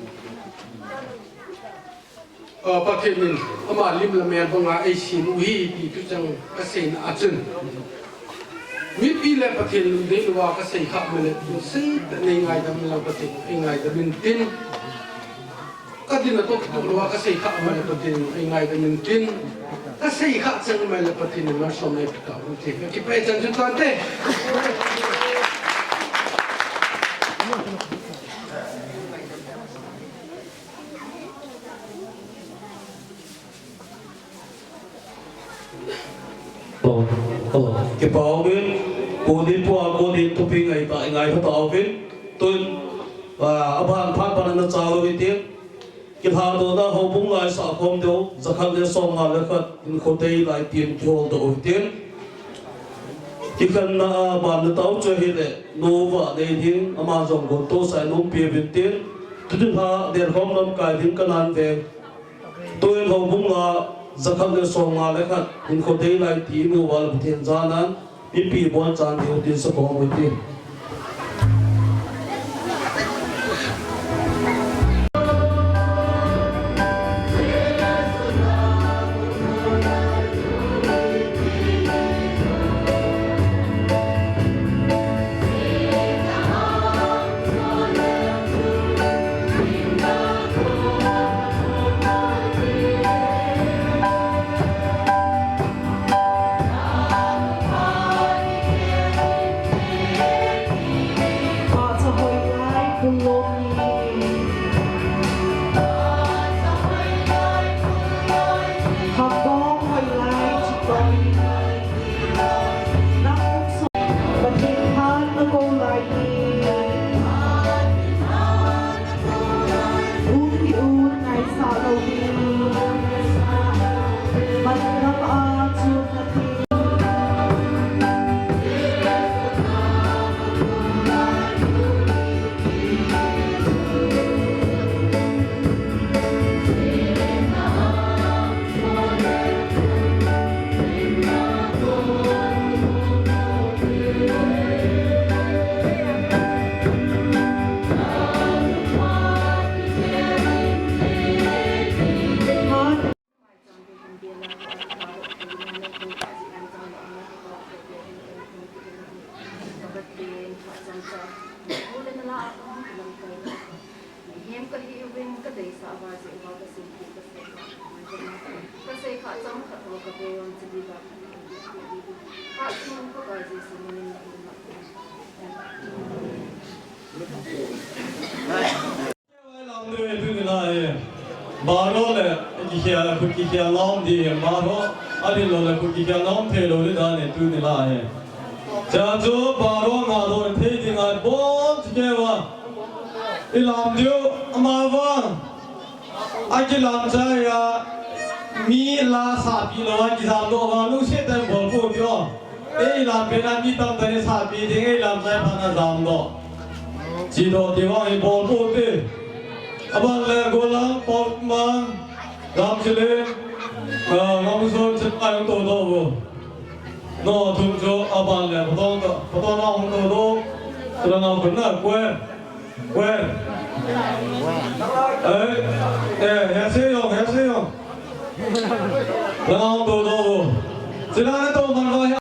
ah, Pathen in ama lim le mel banga eisem u ahi ti thucheng kaseina a chun, mipi le Pathen lungdei louva kasei kha male, tu sei ta nei ngaidam lang Pathen in eingaidam in tin. Kadin a toh kitoh louva kasei kha male Pathen in eingaidam in tin. Kasei kha cheng male Pathen in malsom eipeh tau hite. Kakipah e, chan chu tante. Oh, oh, kipa umin, pu ni pu a, pu ni thupi ngai ta, ngai ta umin, tun, ah, aban phat pan ana chalo iti, kilhadohna houbung lai sakhom deu, jakhat le somnga le khat, hinkho dei lai tin kihol doh iti. Kikhenna a ban na tao chu hile, nu va nei ding, ama jong gon to sai nom pi vin tin, tutu ha, der hom nom kai ding kanan ve. Tuin houbung a, jakhat le somnga le khat, hinkho dei lai ti mu val Pathen janan, mipi bon chan diu tin sa kong ui ti. Kikhel nom di hi, Baro. Adin lou le kikhel nom thei lou le dan e tuni la hi. Cha chu Baro nga do thei ding a bol ti keu a. I lam diu, ama vang. A kilam chai a, mi la sapi lou a kijam doh vang, lungset tah in bol pou ti o. Ei lam pen a mi tamtah in sapi ding, ei lam chai phat a jam doh. Chi doh ti vang i bol pou ti. Aban le Golang, Paukmang, Gamchilin, ah, Ngamson, Chipai hung to doh vo. No, thum chu aban le, patong to, patong na hung to doh. Chule nau khun na, Kuen. Kuen. Eh, eh, he se yong, he se yong. Nau to doh vo. Chule na to man vo he.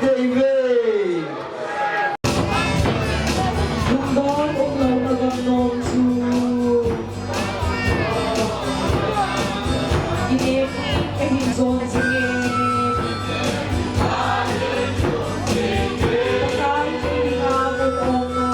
Veve. Lungdon umlouna gam nom chu. Inem in kahin jon jing e. Pakai thu dinga mun umna.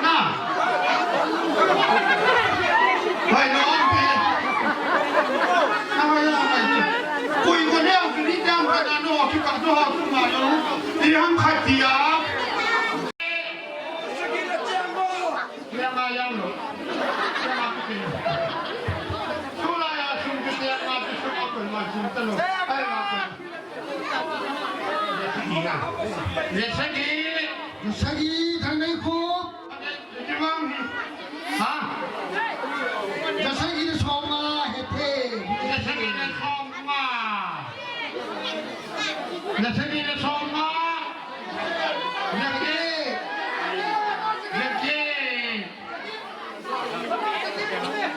Na. Vai no, vai. Na, vai, vai, vai. Koi ko leo, kini jam ka na no, ki ka no, tu ma yo. Ti ham khat ti a. Kya ma ya lo. Kya ma ki. Tu la ya sum ki kya ma ki sum ko ma sum ta lo. Ai ma ko. Ye sagi. Ye sagi, thang nei ko. Ha? Ye sagi le som nga, he the. Ye sagi le som nga. Ye sagi le som nga. Ye ke. Ye ke.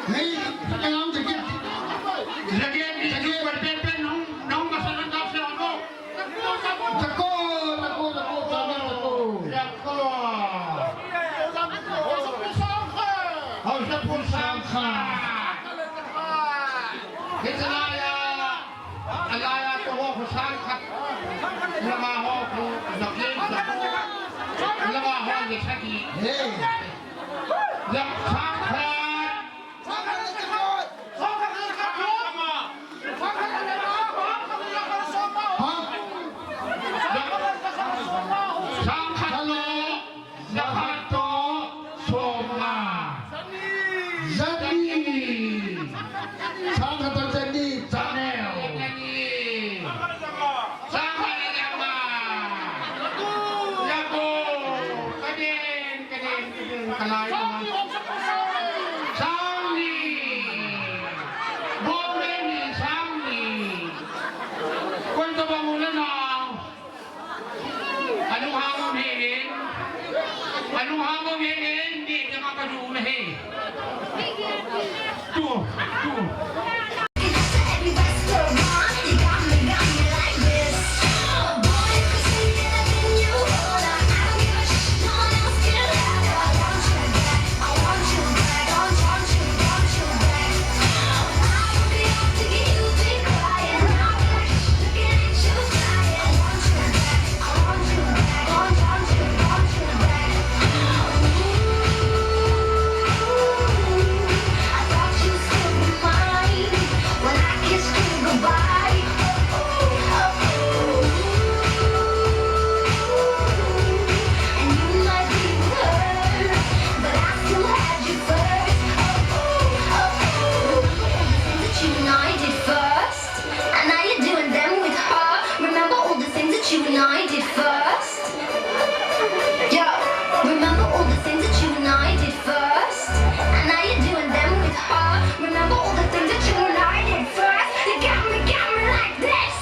Nei, ka nam jacket. Jacket, jacket, jacket. Pen, pen, nung, nung, masalah dah siapa? Jako, jako, jako, jako, jako. Jako. Hausa pun sangkha. Hausa pun sangkha. Hitalaya. Alaya ko ho ko sangkha. Lama ho ko, lama ho ko. Lama ho ye sagi. Hey. Yak sangkha. Sangkhat toh somnga. Jani. Sangkhat toh jani. Jani. Sangkhat le jani. Jako. Kaden, kaden, kaden, kalai. Sangni. Bombe ni sangni. Koi to bang ule na. Anu hangum hingin. Anu hangum hingin. Di jama kadu na he. Tu, tu. And now you're doing them with her. Remember all the things that you and I did first? Yeah, remember all the things that you and I did first? And now you're doing them with her. Remember all the things that you and I did first? You got me, got me like this.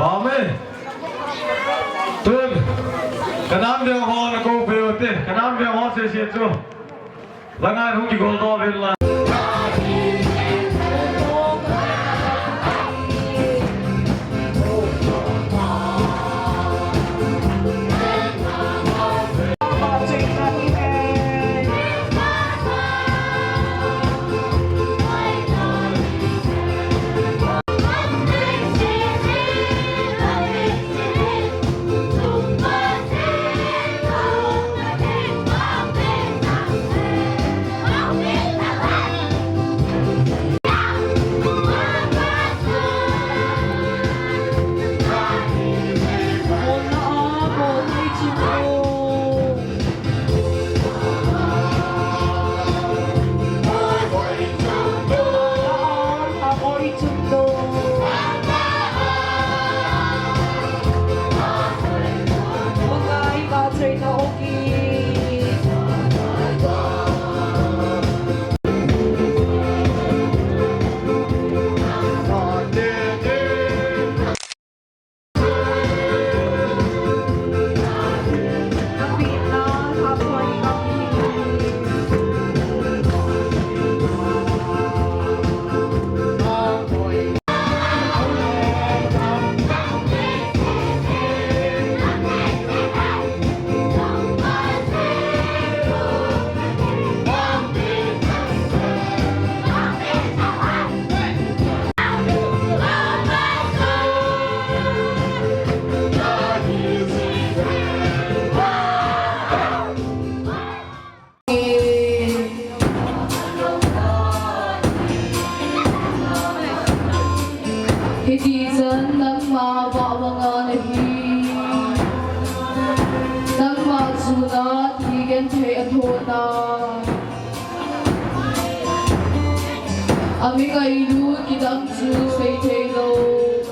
Amen. Tun, kanam veng ho na ko pe u te, kanam veng ho sese chu. Langan hung kigol doh uvin lang. Ami ngailut kidang chu seithei lou.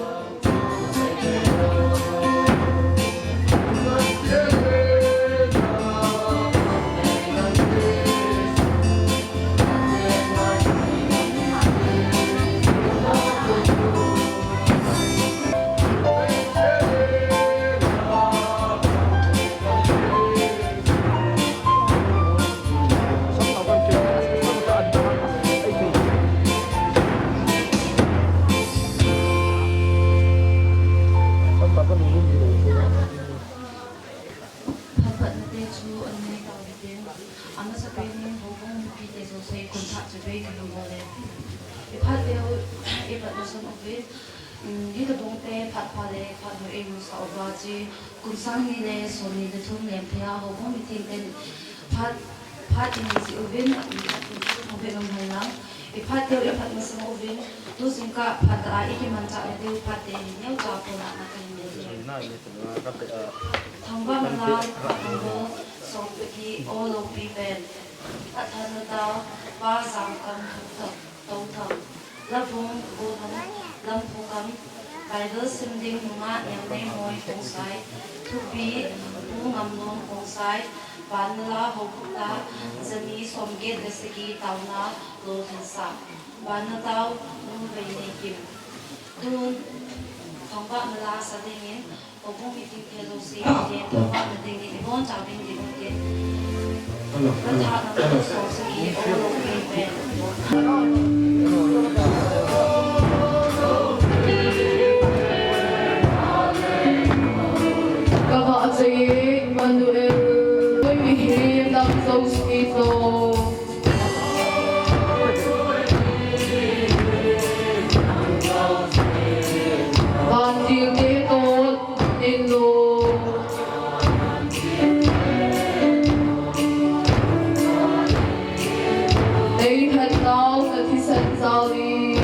Phatphatna te chu anei tau hitin, amasapen in houbung mipite jouse khut phat chibai kahin bol e. Iphat teu, iphat masang uvin, um, hitobang te phat pha le phat hoi eimusah uva chu, kum sang ni le som ni le thum lem phei a houbung mithengten phat, phat inei jeh uvin, um, phat kum chu thong phe ngam hen lang. Iphat teu, iphat masang uvin, tu jingkah phat a ikimanchah na diu phat te hi neocha pona na kahin nei e. Thangvahna la, phat number som pagi, O Lopi pen. Phat thumna tao, Pa Jangkam Touthang, Touthang. Labung, Boham Lamphokam. Bible sim ding, Nungah Niangneimawi Khongsai. Thupi, Pu Ngamlom Khongsai. Banna la, Houbung la, jani somget le sagi, taona Lolhinsang. Banna tao, Nu Veineikim. Tun, thangvahna la sa dingin, houbung mithengte jouse, thangvahna dingin, ibonchauvin ding ute. Hello, hello, hello. Phat thumna tao, som sagi, O Lopi pen. Ka vahchoi Emmanuel, koi mihem dang jouse toh. Vantil te toh, nin lo. Nei phat nau na thisan jal in.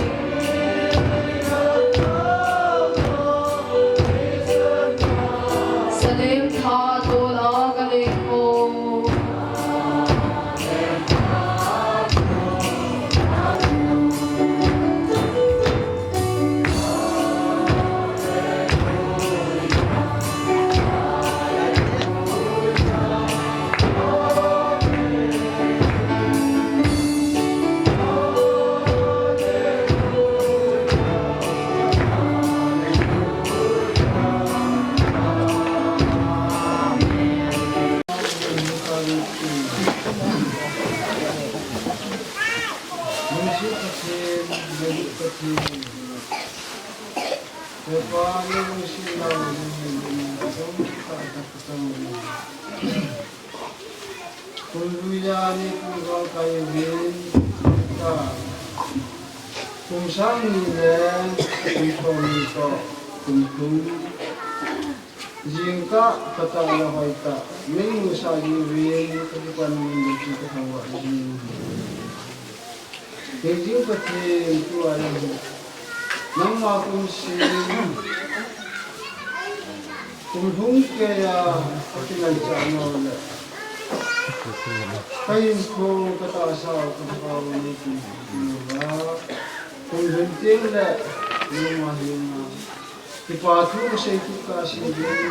Salem tha tol a ka leng ko. Lungset Pathen, Lungset Pathen. Hepa, nalungsetnau jong hi lungdong tah a kachang uve. Kum lui a ni kum galkai uvin, ta. Kum sang ni le kum som ni toh kum thum. Jingkah phatah le hoitah neimusah jiuvin, kakipan min le chu kathangvah jing. Hingjing Pathen, tua jong hi nangma kum sung, kum lhung keiya kakimanchah nau le kahinkho katahsa u kathao u neikin uva, kum lhun teng le nangma henga kipa thu kasei kit kahse ding,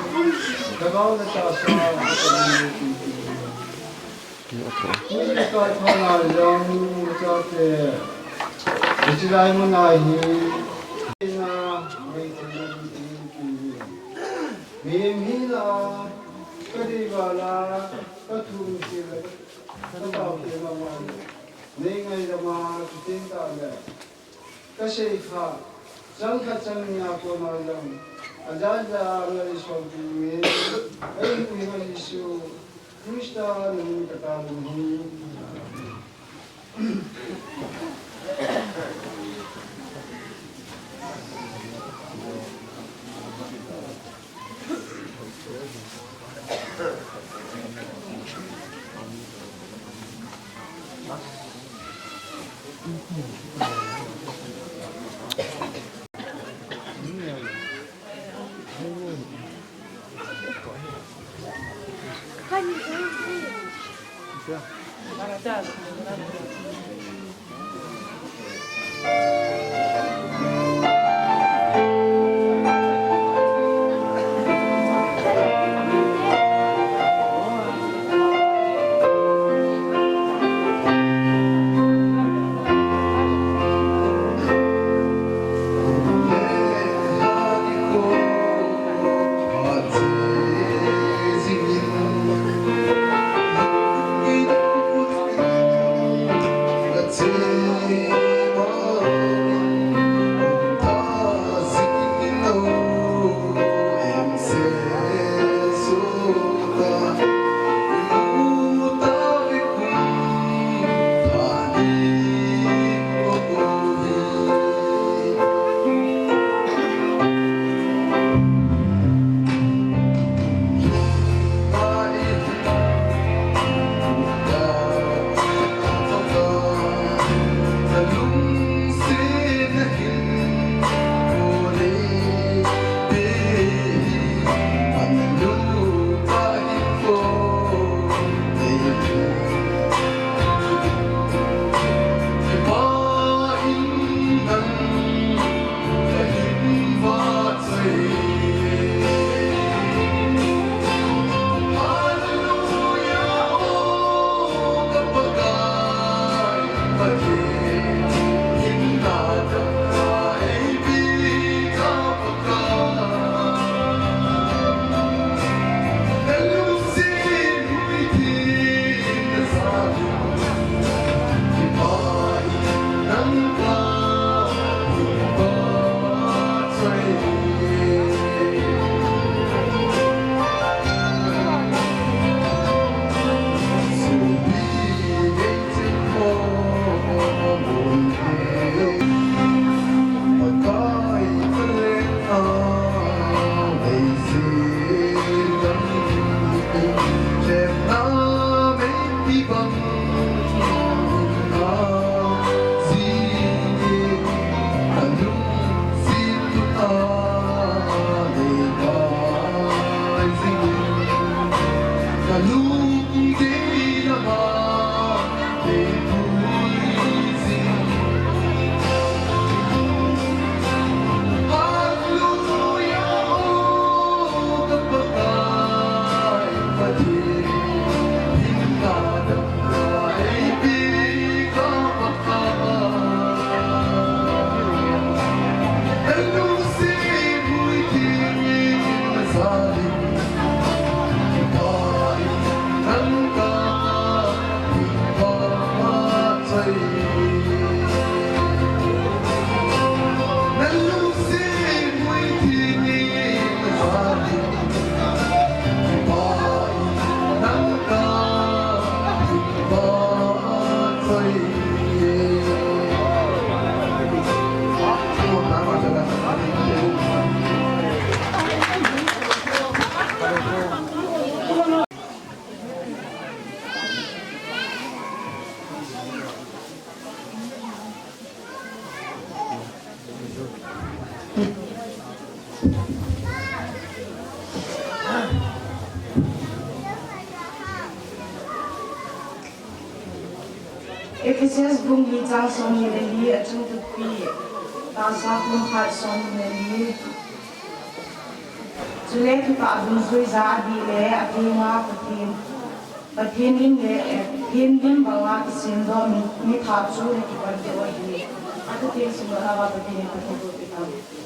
lhagao le tahsa u kathao u neikin uva. Tunia ka phalna jong, chate, hiche lai muna hi, na, mihem hina, kadei vala, kathum sila, kataote mama, nei ngaidam a, chuteng tahle. Kasei kha, chang khat chang ni a kona jong, ajaja a ngai sompi uvin, ka Ipu Jesu Christa min in kathum ahi. Ephesia bung li chang somni le li, achung thupi, Tasa bung khat somni le li. Chule thutah dungjuija adih le, atheng a Pathen, Pathen in le, eh, Pathen in banga kisemdoh mi, mi thah chu nakipan diu ahi. Athutheng simdoh nauva Pathen in phatthei boh tahen.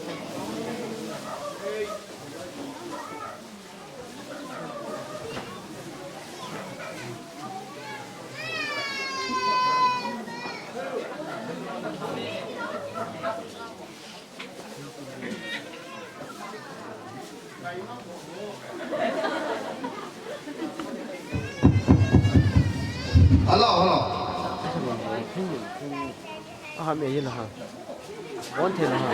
Hello, hello. Aha, me yena ha. One ten ha.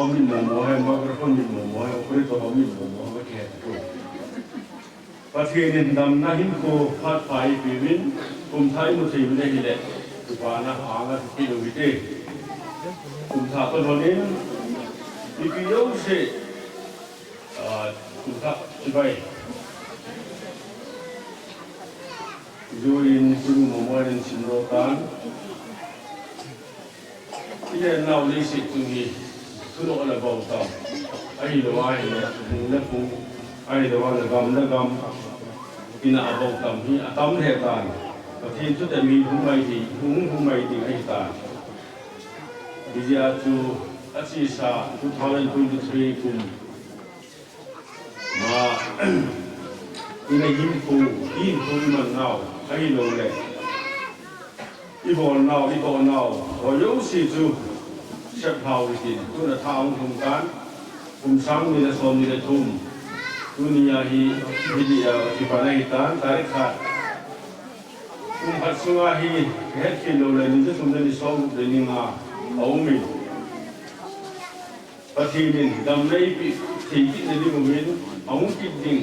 Min momo hai, microphone min momo hai, operator ho min momo hai, khe tu. Pathen in damna hinkho phat pha eipeuvin, kum thah imu thei uvin ahile, kipana anga kipah u hite. Kum thah toh lhon in, mipi jouse, ah, kum thah chibai. Join, tunu momo in simdoh tan. Ile nau leiset chung hi thudoh le bol tam. Ahilou ahile, phung le phung, ahilou ahile gam le gam, ina abol tam hi atam lheh tan. Pathen thutep hi hung mai hi, hung, hung mai ding ahitan. Hijeh a chu achesa two thousand twenty-three kum ma, ina hinkho, hinkho iman nau, ahilou le ibol nau, itoh nau, ho jouse chu sep lhau hitin, tun athah ahung lhung tan, kum sang ni le som ni le thum, tuni a hi, hiti a, kipan ahitan, tarik khat. Kum khat sunga hi, kahet khel lou le, ni ja thum le ni som le ni nga, aumin. Pathen in damna eipeh thei kit na ding uvin, ahung kit ding,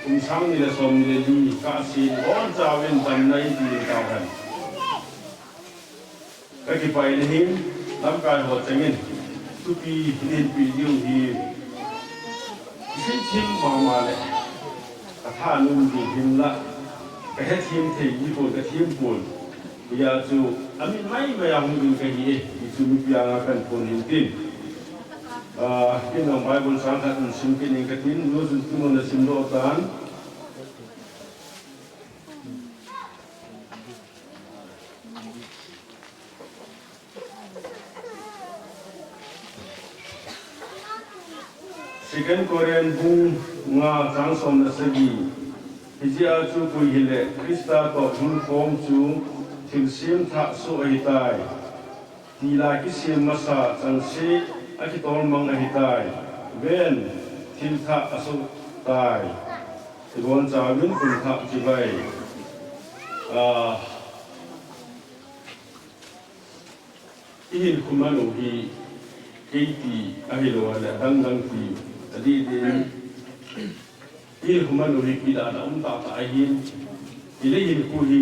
kum sang ni le som ni le li, kasei, ibonchauvin damna eipeh ding tahen. Kakipah in ahin, lamkai ho chengin, thupi eihin peh diu hi, isei them mama le, kathanom ding hinla, kahethem thei dipon, kathem pon. Hijeh a chu, amin maimai a hung ding kahi e, ti chu mipi anga kahin phon hin tin. Ah, ken jong Bible chang khat kahin sim kit ning katin, nu chun tun nasimdoh tan. Second Corinth bung nga chang som le sagi. Hijeh a chu koi hile Christa toh hung khom chu thilsem thah soh ahitai. Tila kisem masa chengse akitolmang ahitai. Ven, thil thah asoh tai. Ibonchauvin kum thah chibai. Ah, ihinkho man u hi, kei ti ahilou le, adang dang ti, adih dih in, ihinkho man u hi, kidang a um tah tah ahin, ile hinkho hi,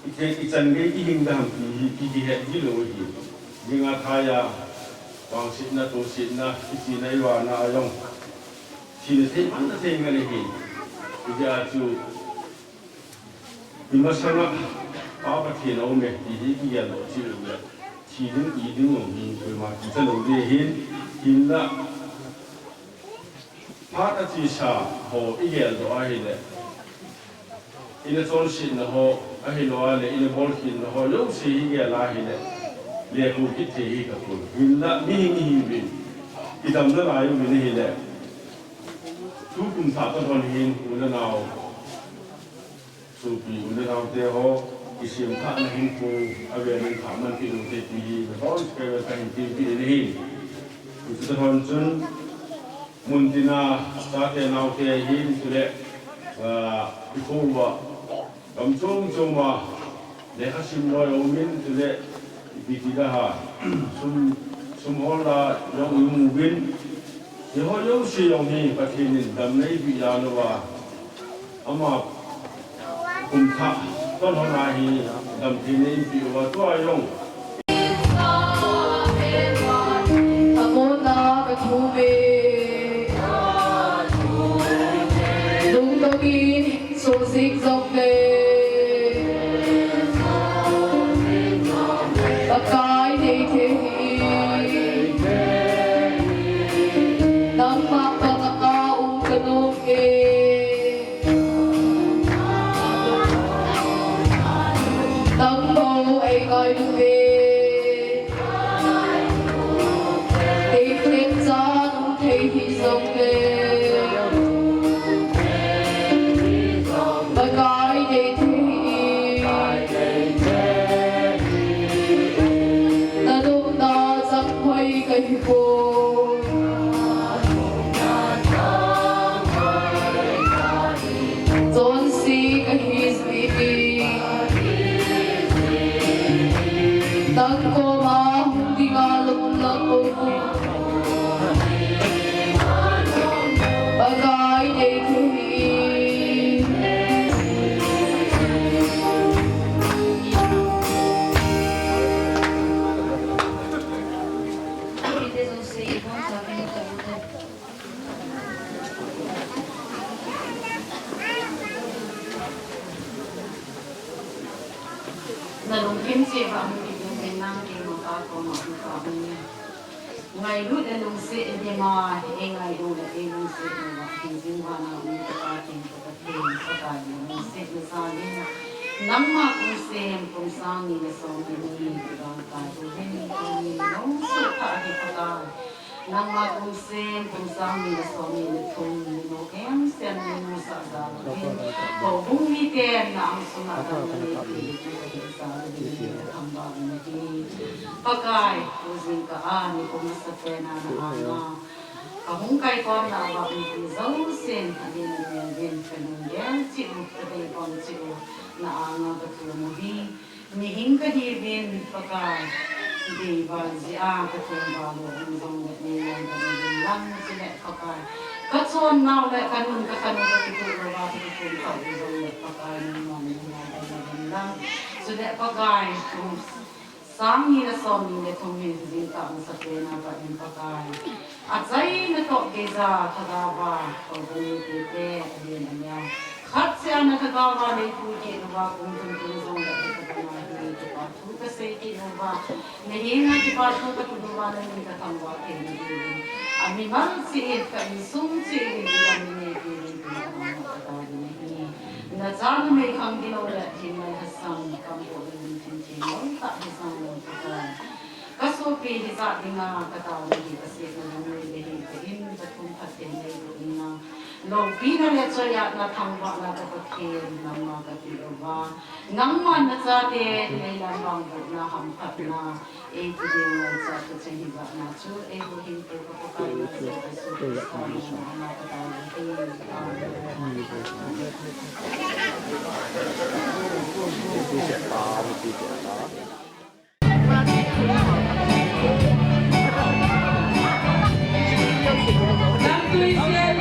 i, ichan gei kihing dam ti hi, ki, kihet hilou hi, jing a thai a, vangsetna, tosetna, kichena, ivana a jong, thina thei, manna thei ngen ahi, hijeh a chu, Imasanga, Pa Pathen aume, ti hi kigel lou cheh uleh, thi ding, i ding jong hi, koima kicha lou ding ahin, hinla, phat achesa ho igel doh ahile, ina chonsetna ho, ahilou le, ina bolkhelna ho, jouse hi igel ahile, lekhu kit thei hi kapon. Hinla, mihing ihiuvin, idam nalai uvin ahile, tukum thah toh lhon hin, u le nao. Sopi u le naote ho, kisem thahna hinkho, avel in thah man kit u hite ti hi, nabonchauva kahin tempi in ahi. Hiche toh lhon chun, muntina, chate naote hin, chule, ah, ikho uva, gam chom chom a, lekha sim loi aumin, chule, ipi ti da ha, sum, sum hol a, jong imu uvin, hiho jouse jong hi, Pathen in damna eipeh jal uva, Ama kum thah toh lhon a hi damtheina eipeh uva tua jong. Amona kathuve. Lungdong in sojik jongle. Pakai deithei hi. Nangma panga um kanom e. Nangma ei ngai lou ve. Ei thei chan um thei hijongle. Pakai deithei. Nadopna chang hoi kahi poi. Kimcheh va hung kiding in lang keima Pa koma hung ka hung e. Ngailut le lungset in eima, eingailut le eilungset uva, hingjing vana um Tapa Pathen, Tapa Pathen, Pakai nalungsetna jal in, nangma kum sem, kum sang ni le som ni ni, kidang tai uvin, tuni nalungset tah hi Pakai. Nangma kum sem, kum sang ni le som ni le thum, ninu em sem ninu sah jal uvin, houbung miten na angsunga damna neipe, ti kahin jal uvin, kathangvah uvin ahi. Pakai, tu jingkah a, nikum masapen a na anga kahung kaikhomna uva mipi jousen, aden anel uvin, kalunggel cheh u, kadeikhom cheh u, na anga kathum u hi. Mihing kahiuvin Pakai, deival jeh a kathum val u hung jongle neilang damna uvin lang, chule Pakai, kachonnau le kanun kakhan u kakitoh louva kakithum kha u jongle Pakai, neilang damna uvin lang, chule Pakai, kum sang ni le som ni le thum hi jingkah masapen a pat in Pakai, achaina toh geija lhagao va, houbung mipite, aden anel, khat seh a na lhagao va neipuikit uva, kum thum kum jongle ka, ka, ka, na hi kipa thu kasei kit uva, nahenga kipa thu katun uva, namin kathangvah theina diuvin, amimal cheh in, ka insung cheh uvin, idam neipe uvin tin kathangvah kataovin ahi. Nacha numei khang gilou le thingnoi lhasam, kampoh le lungthim theng lou tah hijong lou Pakai, kasopi hijat dinga kataona hi kasetna lang nei le hin, ka in kathum phatthei neiboh inlang, loupina le choiatna, thangvahna ka Pathen, nangma kati uva, nangman nachate neilam vangbohna, hamphatna, eiti ding ngaichat kacheng hijatna chu eihuhhingpu ka Pakai Lord Jesu Christa min a katao ahi. Amen.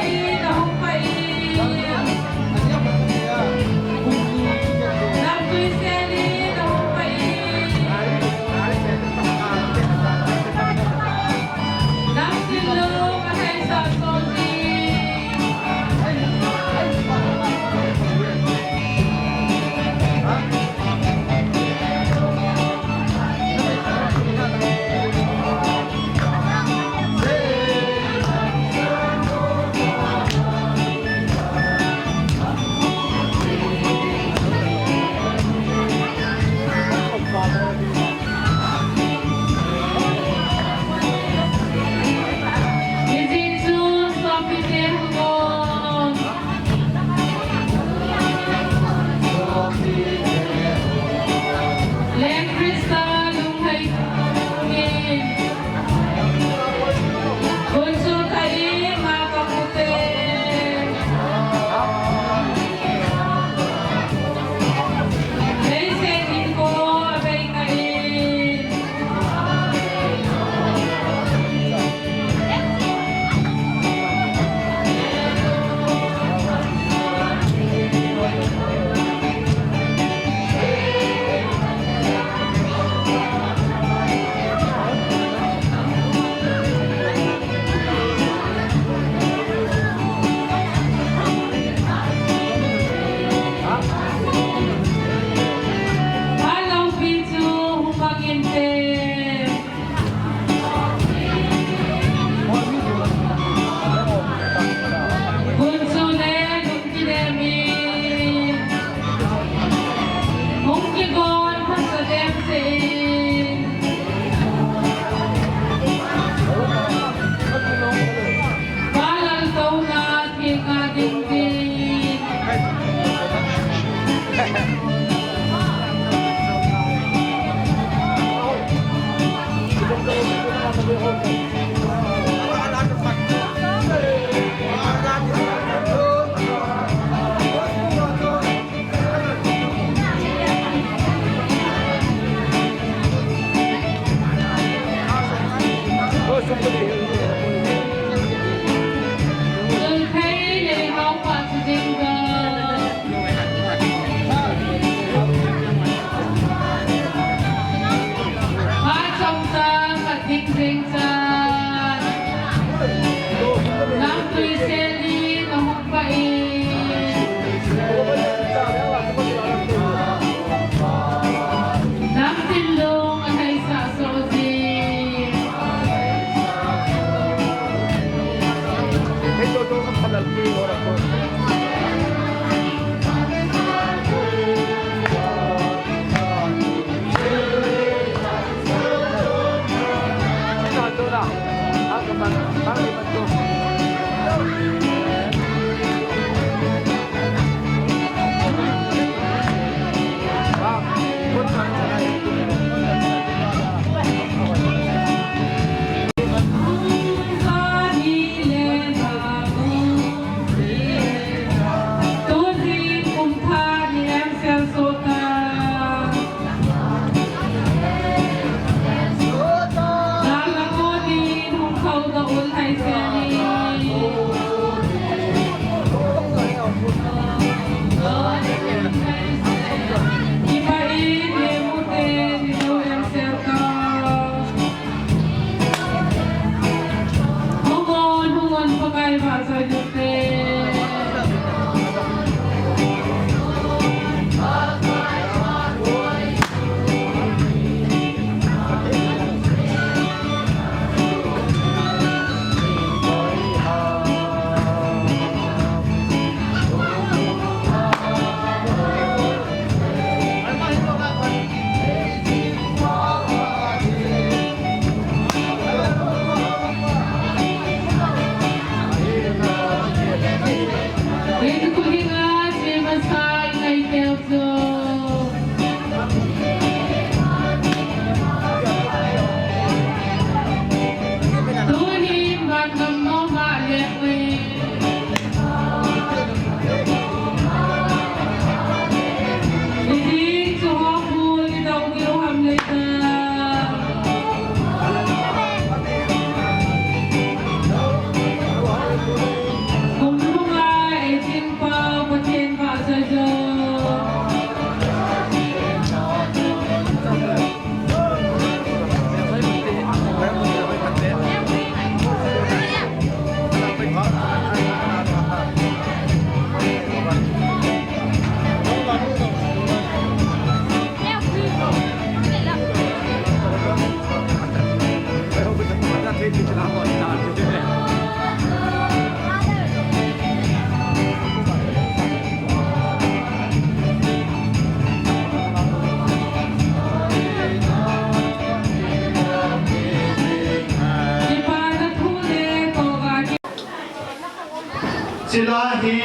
Chule hi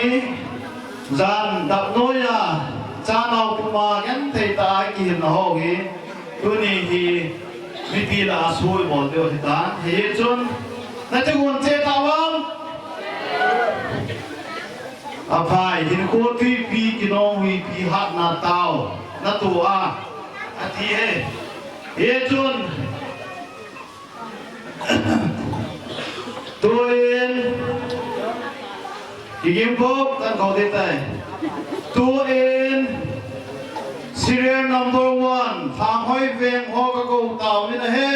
jan dap noiya chanau puma genthei tah a kihilna ho hi tuni hi mipi lah a sui bol diu ahitan. Hichun nati gon che tauvam. Aphai, hinkho tuipi kinong huipi hatna tao natoh a, ati e. Hichun Tuin, Kigim Pok, kan kou ding tai. Tuin, serial number one, Thanghoi Veng ho kakou tauvin ahi.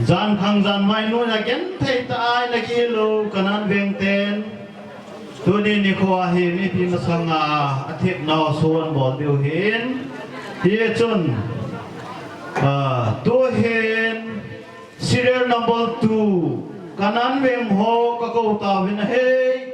Jan khang jan mai nu na ken thei ta ai na ki lo Kanan veng ten. Tuni nikho a hi mipi masanga a thep nau suan bol diu hin. Hi chun, ah, tu hin serial number two, Kanan veng ho ka ko ta vin a hei.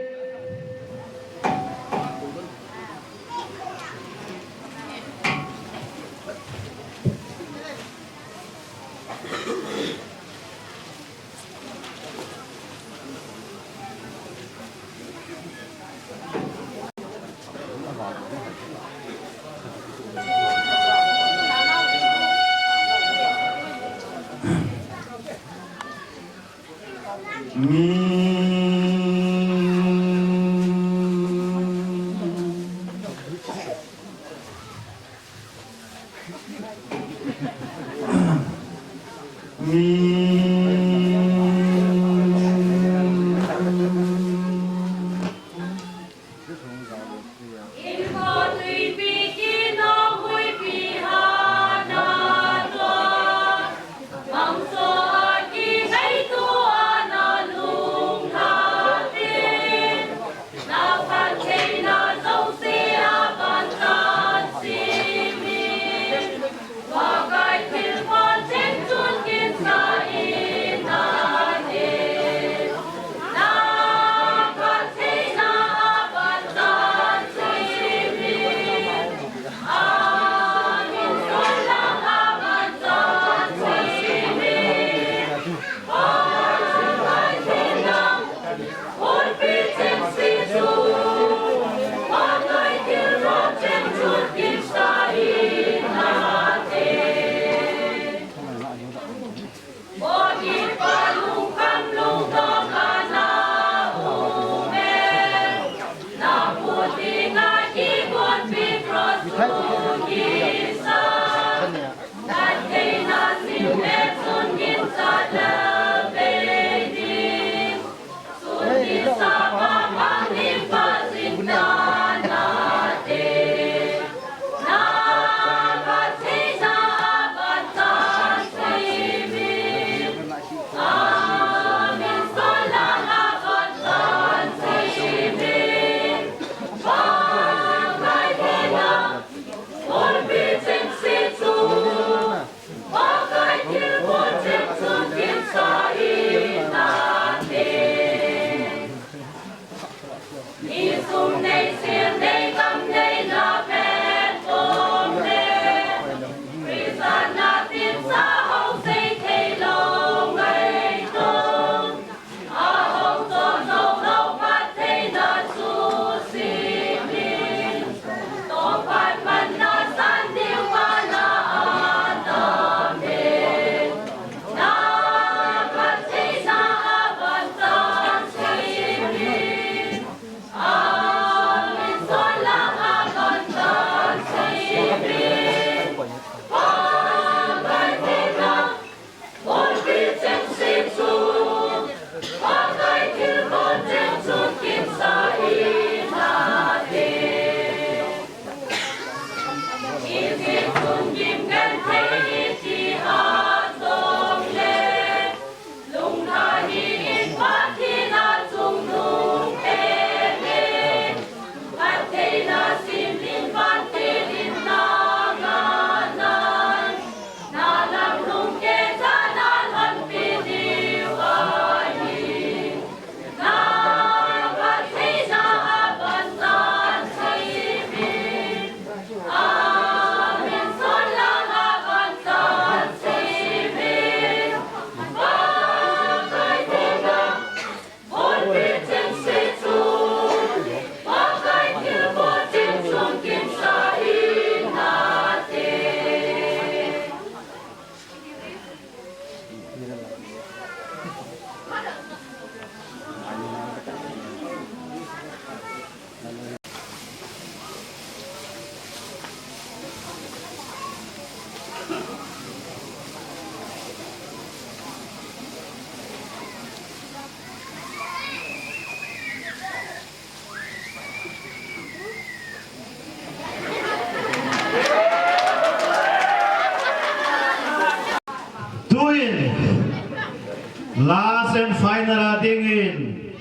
Last and final a dingin.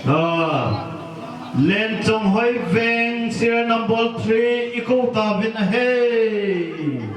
Ah, Lenchonghoi Veng, serial number three, i kou tauvin ahi.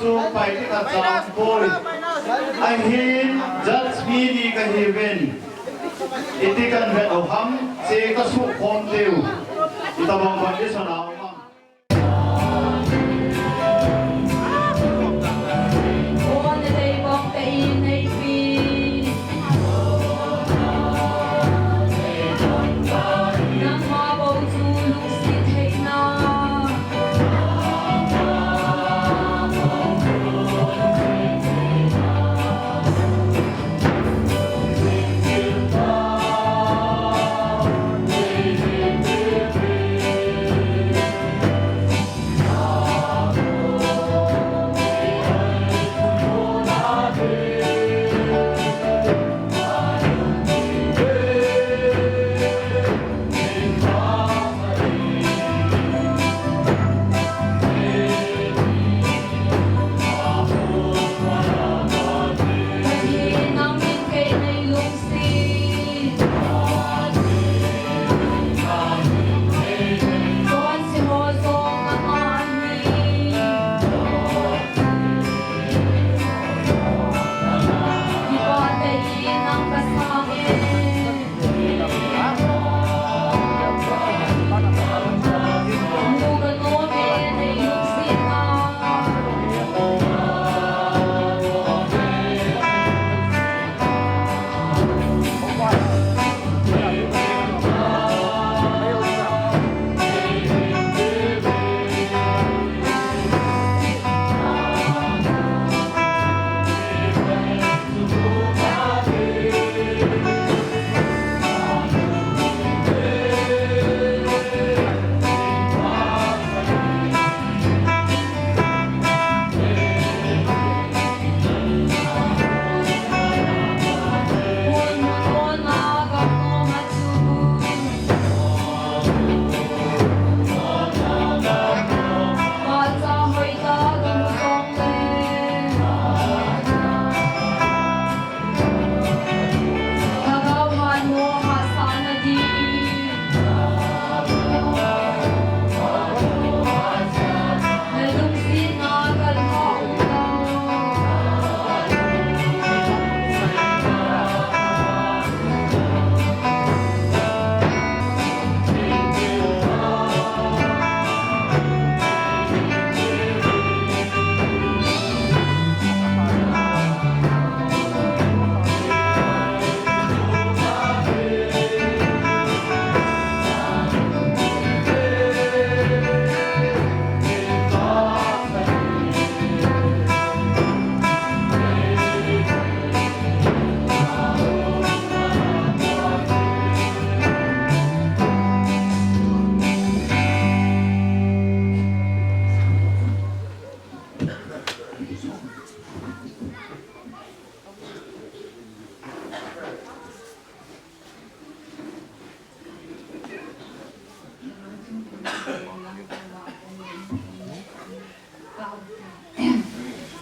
Chu pai ti khat cha poi. Ahin judge mi ni kahiuvin. Iti kan vet u ham, che kasukhom diu. Itobang condition a um ham.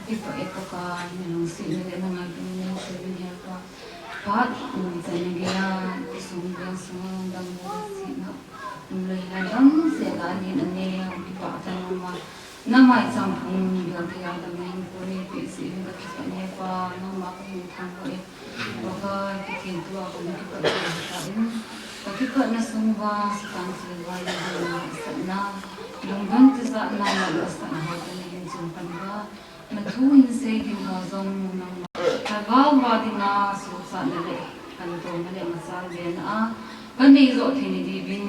Ipa ipa ka nilungsetna le na ngaituna nei seina hi pa. Phat um chan na geiya, kusung geiya sung dang sina um lei na dang se la ni na ne, ipa ta na ma. Na maicham phung bel thei a dam na hinkho neipeh jeh in kakipah e Pa, nangma kahin thangvah e. Pakai, kitheng tua kong kipat thei ta in, kakipatna sung uva, Satan thilvai le dona, satna, lungdon tijatna, nalhahsatna ho te nahin chun pan uva, na thu hin sei ding ho jong nangma. Lhagao va dinga suhchatna le khantouna le machal bena a, kanei joh thei na diuvin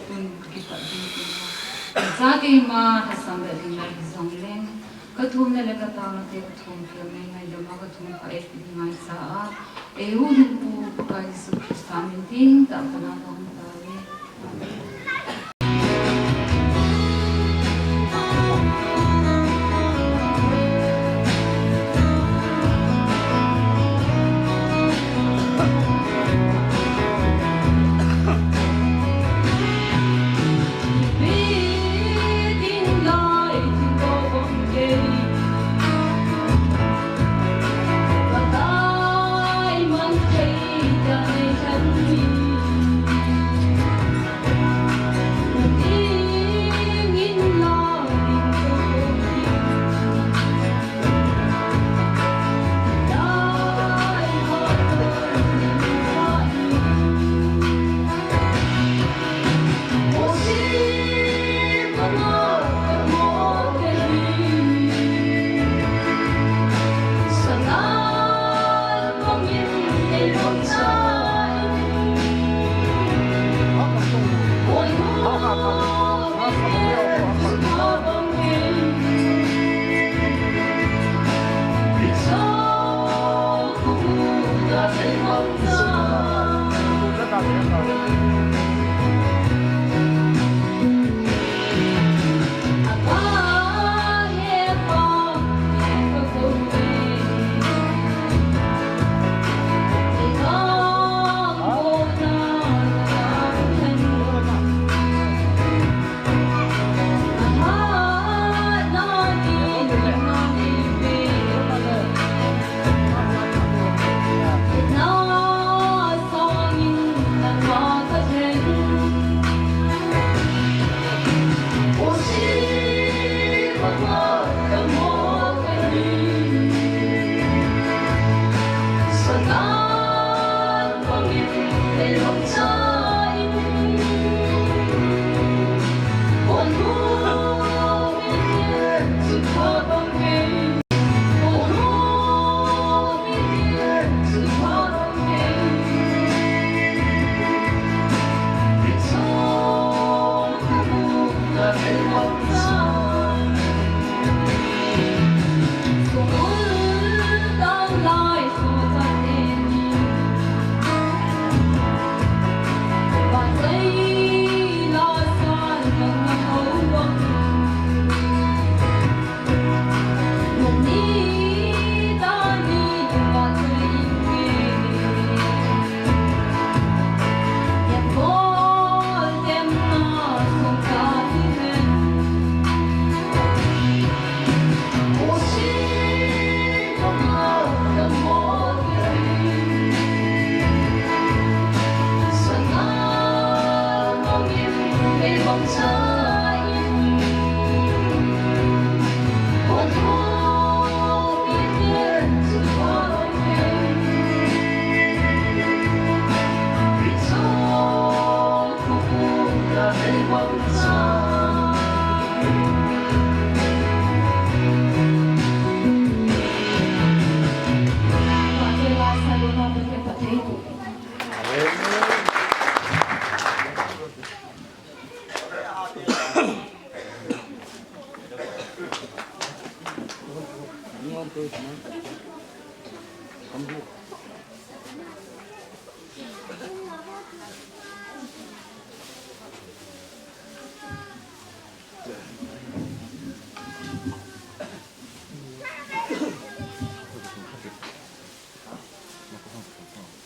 tun kakipah ding tun. Kacha keima lhasam le ding lai hijongleng, kathumna le kataona te kathum khel ngai ngai dama kathum kha e ti ngaicha a, eiho hinpu Pakai Jesu Christa min tin tah kana dong tauve. Amen.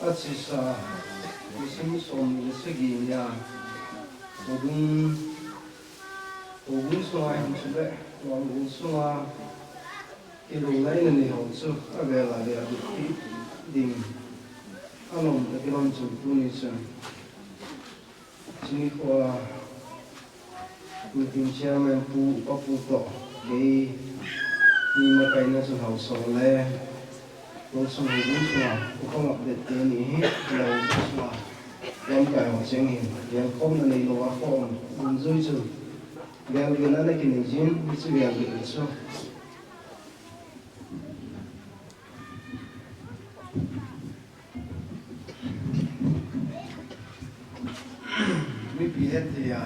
Achesa, nisim som le sagi nia, houbung, houbung sunga hin chule, houbung sunga, kilungna inei ho chu, avela le adupi ding, anom ta kilom chun tuni chun. Chuni khoa, meeting chairman pu, upa pu toh, kei, ni makaina chun haosa le, Lhongsong houbung sunga, upa ngap det teni hi, Lhongsong houbung sunga, lamkai ho cheng hin, velkhomna neilou a khom, dungjui chun, velvetna ana kinei jin, hiche velvet chu. Mipi hethei a,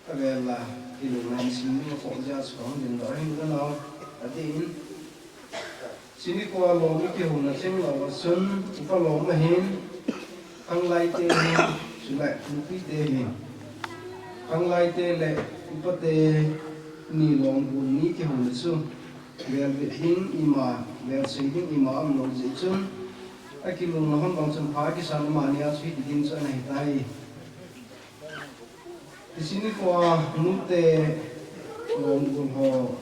avela, kilungna in sim ding a khoh jeh a chu kahung dingdoh ahin, nanao, adin. Chuni khoa lom i kihouna cheng lou a chun, upa lom ahin, khanglaite hin, chule nupite hin. Khanglaite le upate ni lom bul ni kihouna chu, velvet ding ima, velsei ding ima aumlou jeh chun, akilungna hon bang chun pha kisan amani a chu hiti ding chu ana hitai. Hiche nikhoa nute lom bul ho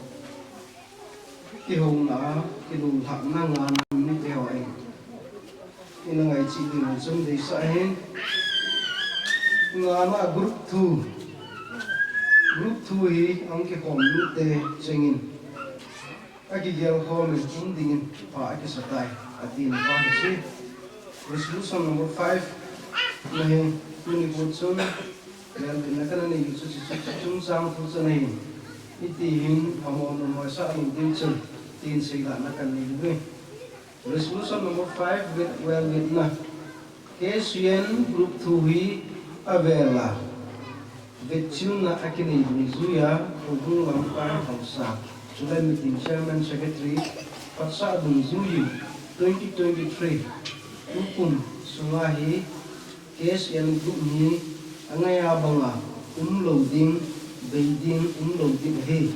kihouna, kilunglhahna ngana nute ho in, ina ngaicheh ding chun deisah ahin. Ngana group two, group two hi ahung kikhom nute chengin, akigelkhom in um dingin pha akisatai, atina pa hiche. Resolution number five na hi, tuni nikho chun, velvetna kana neiu chu, chu, chu, chu chungchang thu chu ana hin, iti hin, phamo numoisah lou ding chun, tin seilahna kana neiuve. Resolution number five, vet, velvetna. K C N group two hi avela vetchilna akinei dungjuia, houbung lamkai haosa, chule meeting chairman secretary, phatsah dungjuiyin twenty twenty-three tukum sunga hi S N group hi angai a banga umlou ding, bei ding umlou ding ahi.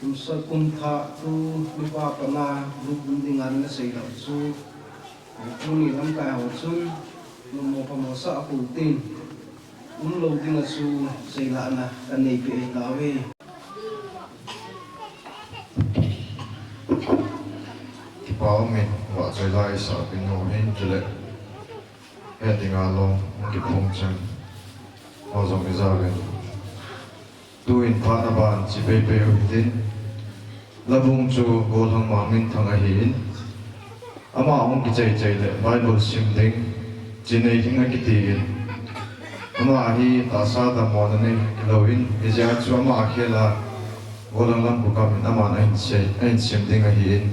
Kum sot kum thah tu mipa pana group um dinga nasei lou chu, tuni lamkai ho chun nommo phamosah a kul tin umlou dinga chu seilahna kaneipeh ahi tauve. Kipa umin, vahchoi la isah peh u hin chule het dinga lom kiphong chang ho jong ijauvin. Tuin phat aban chi peipei u hitin, Labung chu Golhang Mangminthang ahin, ama hung kicheichei le Bible sim ding, chi nei ding akitin, ama hi tahsa dammona nei louvin, hijeh chun ama khel a Golhang lam kikah in aman ahin sei, ahin sim ding ahin,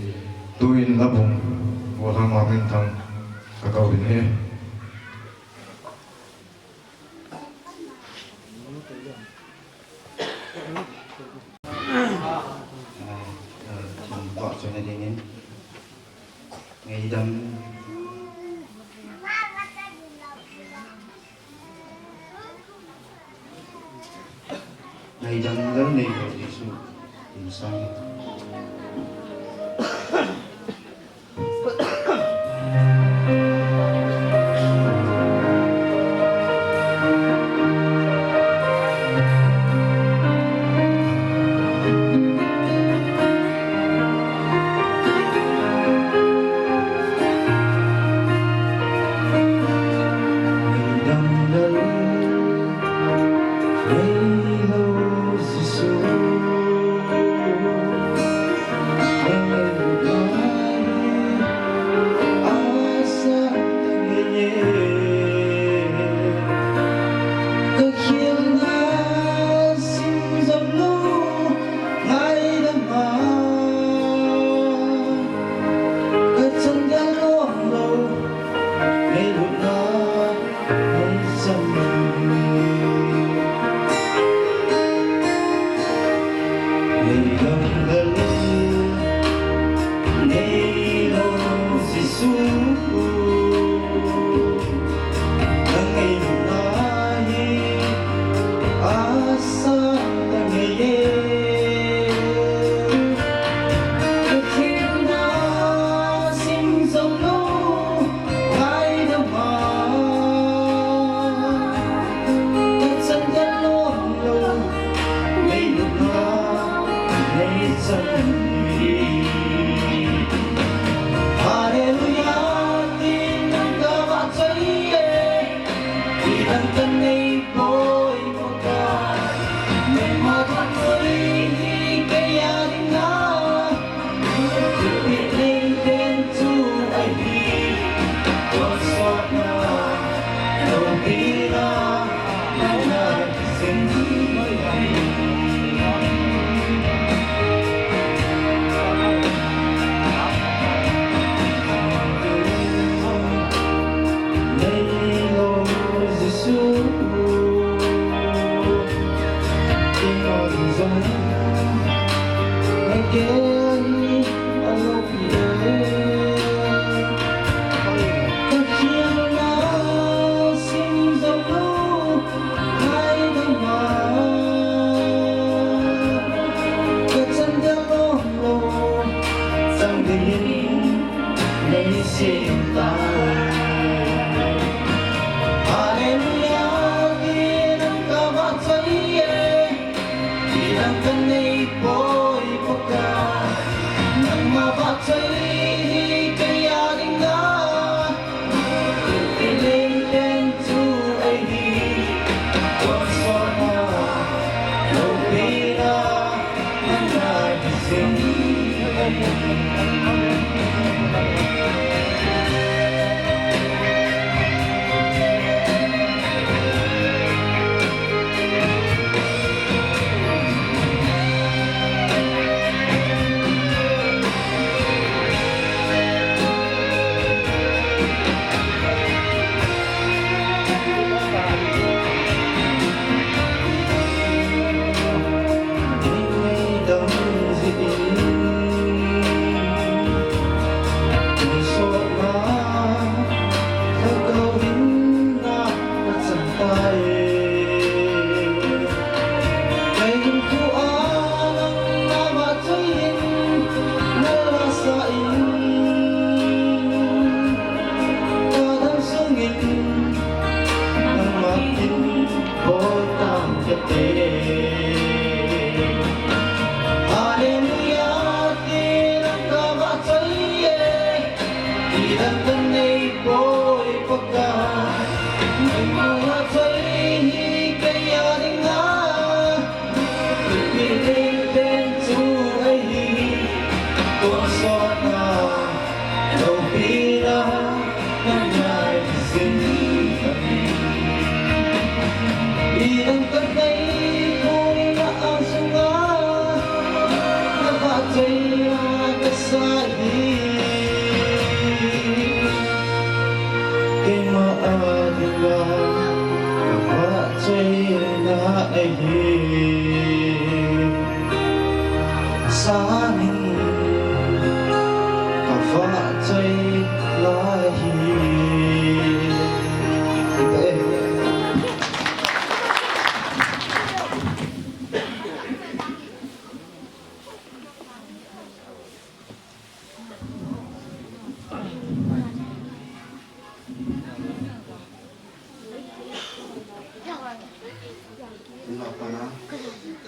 tuin Labung Golhang Mangminthang kakouvin ahi. Ngaidam. Ngaidam lou nei lou Jesu insang.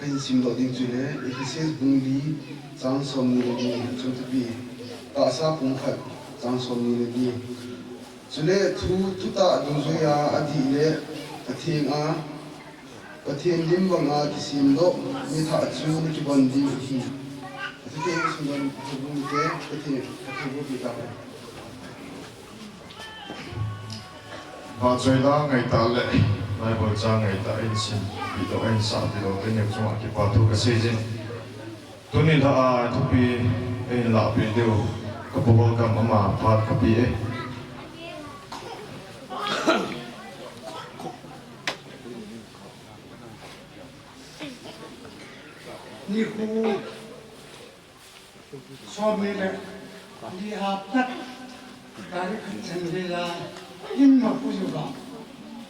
Kahin simdoh ding chu le, Ephesia bung li chang somni le li, chun thupi, tahsa bung khat chang somni le li. Chule thu, thutah dungjuia adih le atheng a, Pathen lim banga kisemdoh, mithah chu nakivon diu ahi. Athu kei simdon, Pathen bung te, Pathen, Pathen bung te ta. Vahchoi la ngaitah le Bible chang ngaitah in sim, pehdoh in sah pehdoh te neu chunga kipa thu kasei jin. Tuni lha a thupi in lahpeh diu, kapu welcome ama phat kapeh e. Nikho somni le li a pat, tarik khat chan vel a, in mapuiyu va,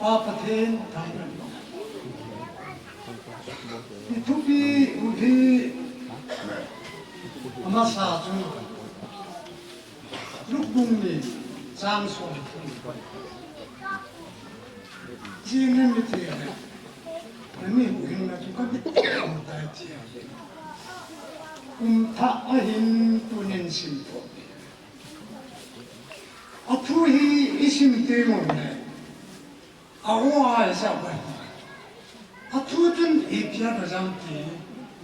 Pa Pathen thangvah in. I thupi u hi amasa chu Luke bung ni chang som. Jingin mitheng le, nami huhhingna chu kamit a um tai ti. Kum thah ahin tunin simdoh. Athu hi isim teng uleh, a-o a ijat uva hi, athu chun ipi ana jam ti,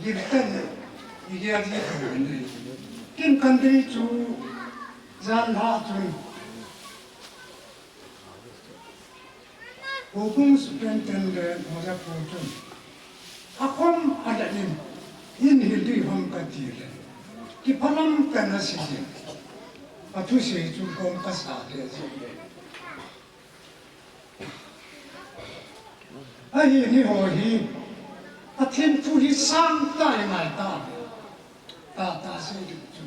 giltah in igel ji thou ahi. Ken kadei chu, janhi chun Houbung Superintendent le Mojapu chun, akhom alah in, in hil ding ham kati le, kiphalam tah in asei in, athusei chu gom kasa lheh jin. Ahin eiho hi, Pathen thu hi sangtah i ngai tauve. Tahtah sei ding chu,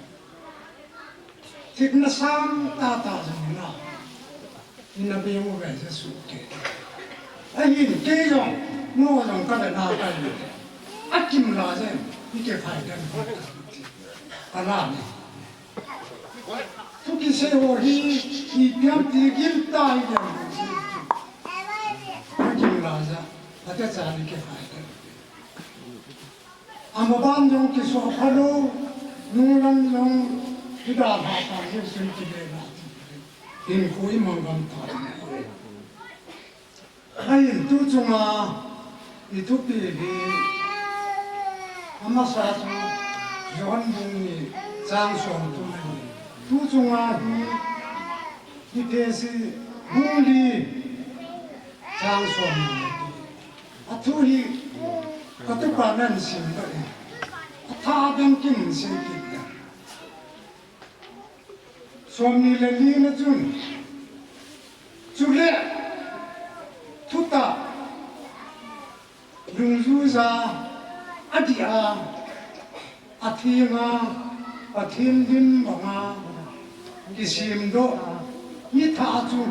thina sangtah tah jong hina, ina beng uve Jesu te. Ahin kei jong, mo jong kave na kai le, akimlah jeng, i kiphai dem. Ala ni. Thu kisei ho hi, ipi ham ti giltah in dem. Akimlah jeng, ate cha ni kiphai dem. Amaban jong kisuh phalou, nunglam jong kidalha ta, Jesun kile na ti. Hinkho imang gam ta. Ahin tu chunga i thupi hi, amasa chu John bung ni chang som thum ahi. Tu chunga hi, Ephesi bung li chang som ni. Athu hi katupa nan simdoh e. Atha dang kin sei kit le. Somni le li na chun. Chule thutah dungjuija adih a, atheng a, Pathen lim banga kisemdoh, mithah chu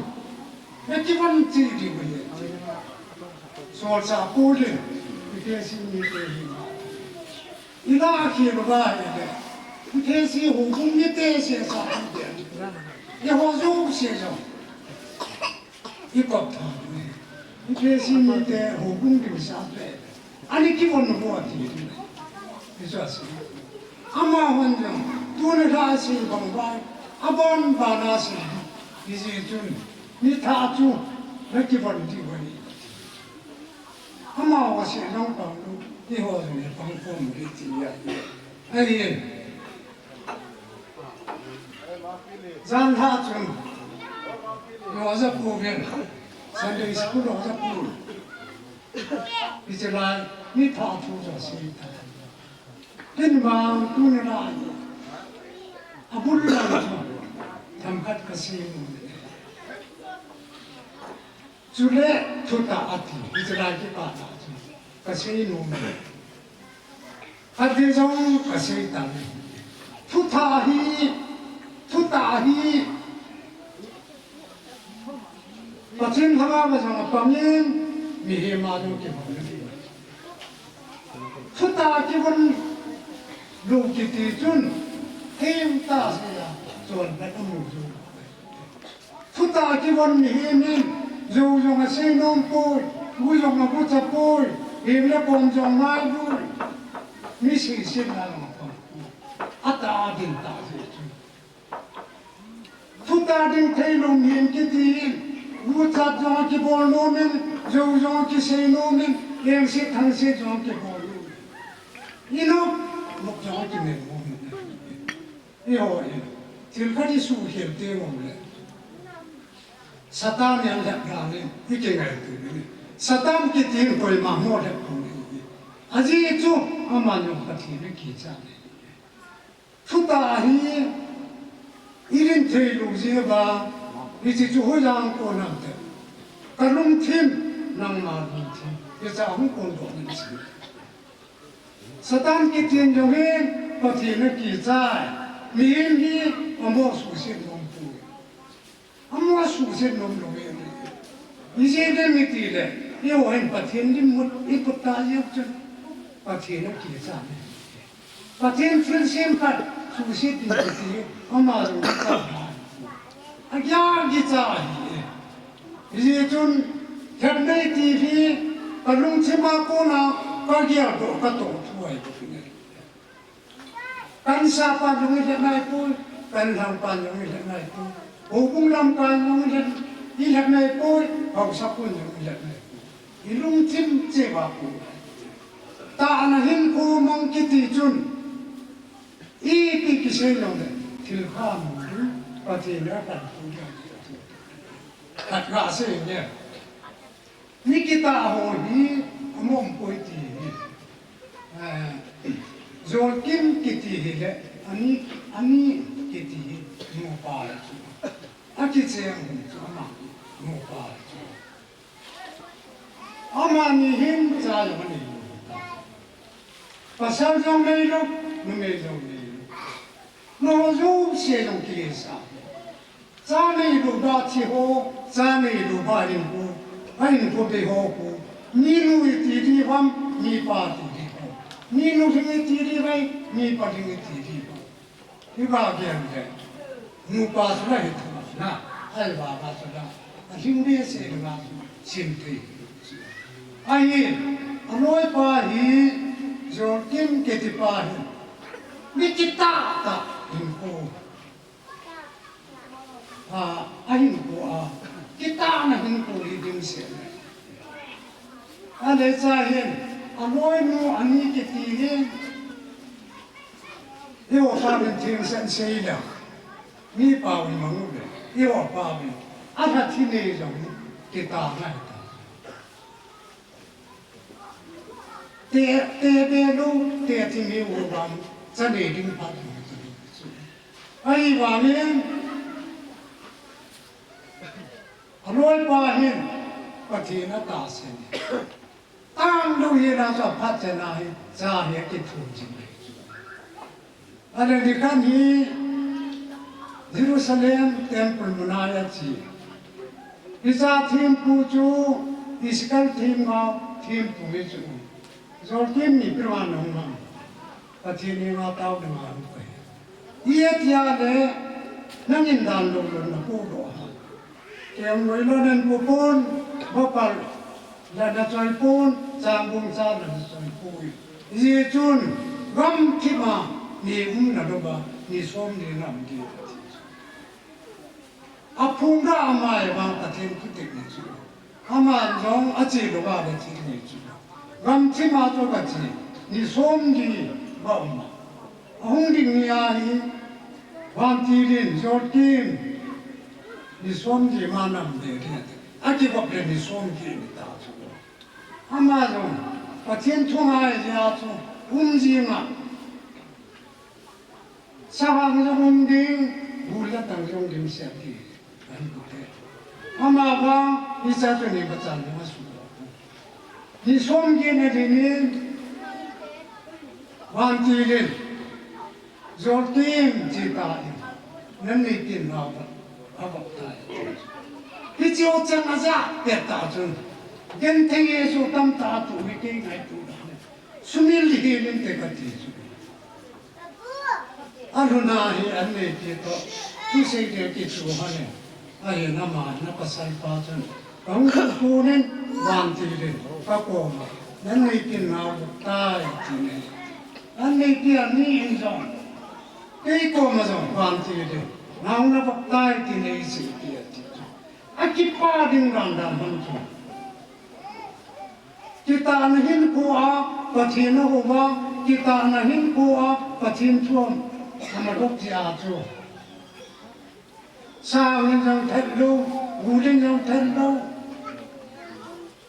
nakivon cheh diu ahi. Solchah Paul in Ephesi mite hi, ila khel uva ahile, Ephesi houbung mite sehseh a, eiho jouse jong i kop tha uve. Ephesi mite houbung dinsah le, ana kivon uvo ati. Hichu asei. Amahon jong, tuni lha asei bang uva, abon bana asei. Hijeh chun, mithah chu nakivon diu ahi. Amaho asei jong pang lou, eiho jong hi pang khom u hite ati. Ahi. Janhi chun, Oja pu ven, Sunday school oja pu. Hiche lai, mi pha thu jo sei ta. Kin vang tuni lai. Abul lang chu. Themkhat kasei nom. Chule thutah ati. Hiche lai kipana chu. Kasei nom. Khat vei jong kasei tan. Thutah hi, thutah hi, Pathen thangvah a jong apangin, mihem a jong kibang ahi. Thutah kivon lou kiti chun, themtah seiya, chonphat amu chu. Thutah kivon mihem in, jou jong asei nom poi, gu jong agucha poi, hem le kom jong ngai poi. Mi seiset na jong apang. Atah a ding tah jeh chun. Thutah ding thei lou mihem kiti in, guchat jong akibol nom in, jou jong akisei nom in, lengset thangset jong akibol nom in. Inop, nop jong akimel nom in. Eiho in, thil khat isuhkhel teng uleh, Satan in alhep dan in, ikingaito in. Satan kiti in koima mohlep pon ahi. Ajeh chu, aman jong Pathen akichat in. Thutah hi, idin thei lou jeh uva, hiche chu hoilang kon ham tile. Kalungthim, nangma lungthim, hiche a hung kondoh in ati. Satan kiti in jong hi, Pathen akichat, mihem hi, amo suhset nom poi. Amo suhset nom lou ahi. Ijeh inem itile, eiho hin Pathen lim mut iput ta jeh chun, Pathen akichat ahi. Pathen thilsem khat suhset ding kiti, ama jong kichat ahi. Agel kichat ahi. Hijeh chun, themna iti hi, kalungthim a kona, kageldoh, katoh thu ahi. Kan sahpa jong ilhep naipoi, kan lhangpa jong ilhep naipoi. Houbung lamkai jong ilhep, ilhep naipoi, haosapan jong ilhep naipoi. Ilungthim cheh a kon. Tahna hinkho mang kiti chun, ipi kisei jongle, thil kha mang ding, Pathen in akan thu ding. Khat ga sei nge. Mi kitah ho hi, amom poi ti hi. Eh, Joachim kiti hi le, Annie, Annie kiti hi, nupa le chu. Akicheng hon chu ama, nupa le chu. Amani hin cha jong anei lou. Pasal jong neilou, numei jong neilou. Nao jouse jong kilesa. Cha neilou ba thi ho, cha neilou ba hinkho, ahinkho bei ho khu. Minu iti diu ham, mipa iti diu ham. Minu lhing iti diu ham, mipa lhing iti diu ham. Hiva gel le. Nupa chu la hi thua na. Ahivanga chu la. Alhing behseh dinga chu sim thei. Ahi, aloipa hi, Joachim kiti pa hi. Mi kitah tah hinkho. A, ahinkho a, kitahna hinkho hi dimset. Alecha hin, aloinu Annie kiti hin, eiho pa uvin themsen sei le, mipa uvin mang uve, eiho pa uvin, alha thi nei jong, kitahna hita. Te, te be lou, te thi mi u vang, cha nei ding phat ding. Ahivangin, aloipa hin, Pathen atahsan. Tang lou hina chu aphat chan ahi, cha hi akithum chin ahi. Ahilouleh nikhat hi Jerusalem temple muna ache. Hiche thempu chu Ezekiel themgao thempu hi chu. Joachim ipi dinga nahung ham. Pathen henga tao dinga hung kahi. Ijeh tia le nangin dan lou lou napo lou ham. Keng noi lou nan pu pon, bapal la nachoi pon, changbung cha la nachoi poi. Hijeh chun, gamthip a, ni umna louva, ni som ni nam di. Aphung ga amai vang Pathen thutek ni chu. Aman jong ache louva le thil ni chu. Gamthip a chu kache, ni som ni va um a. Ahung ding ni ahi, vantil in, Joachim, Ni som gi ma nam de de. Akivop le ni som gi ni ta chu. Ama jong, Pathen thu ngai jeh a chu, um jing a. Sahang jong um ding, gul le tang jong dimset ding. Ahi kute. Ama vang, hiche chu ni bachan jong asu. Ni som gi na ding in, Vantil in, Joachim, chi ta in, nanei tin nau va, avop tai. Hiche chang aja, te ta chun. Genthei Jesu tamtah tu hi kei ngaito dan. Sumil hel inte kati chu. Alhun a hi annei ti toh, thusei ding kichu hon in, ahin ama na pasal pa chun, kahung kut in, Vantil in, kakoma, nanei tin nau vop tai, ti nei. Annei ti ani in jong, kei koma jong, Vantil in, nau na vop tai, ti nei sei ti ati chu. Akipa ding dan dan hon chu. Kitahna hinkho a Pathen ahou va, kitahna hinkho a Pathen thu amadop jeh a chu. Sahang in jong thet lou, gul in jong thet lou.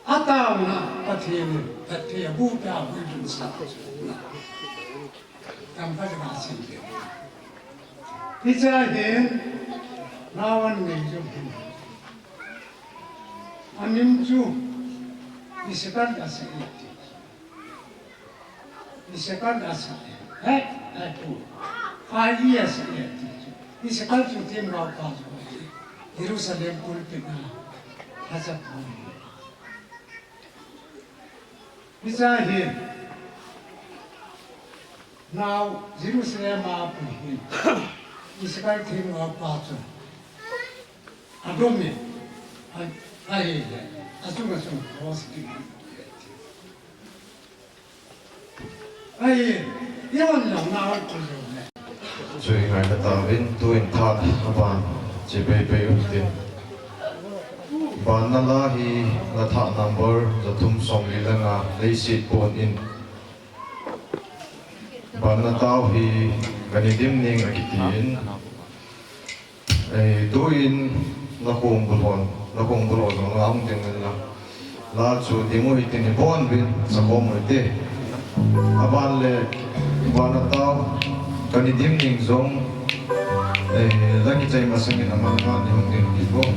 Ataona Pathen in phatthei abu peh a abuidung sa chu. Tam pha jong asei le. Hiche hin, nau annei jong hin. Amin chu, Isakar asei e ti. Isakar asei e. He, he pu. Ai asei e ti chu. Isakar chu themgao pa chu. Jerusalem pulpit a. Hacha pu. Hiche hin, nau Jerusalem a pu hin, Isakar themgao pa chu, adom in, a, ahile, achung achung cross ding. Ahi, ihon jong nau pu jong le. Chu i ngaina tauvin, tuin thah aban che peipei u hitin. Banna la hi la thah number jathum somli le nga, Leiset pon in. Banna tao hi Kani dim ning akiti in. Ei, tuin la khongbul hon, la khongbul hon jong la hung ding in la. La chu ding u hitin ibon uvin, sakhom u hite. Aban le, banna tao, Kani dim ning jong, eh, la kichai masangin aman aman ni hung ding kibol.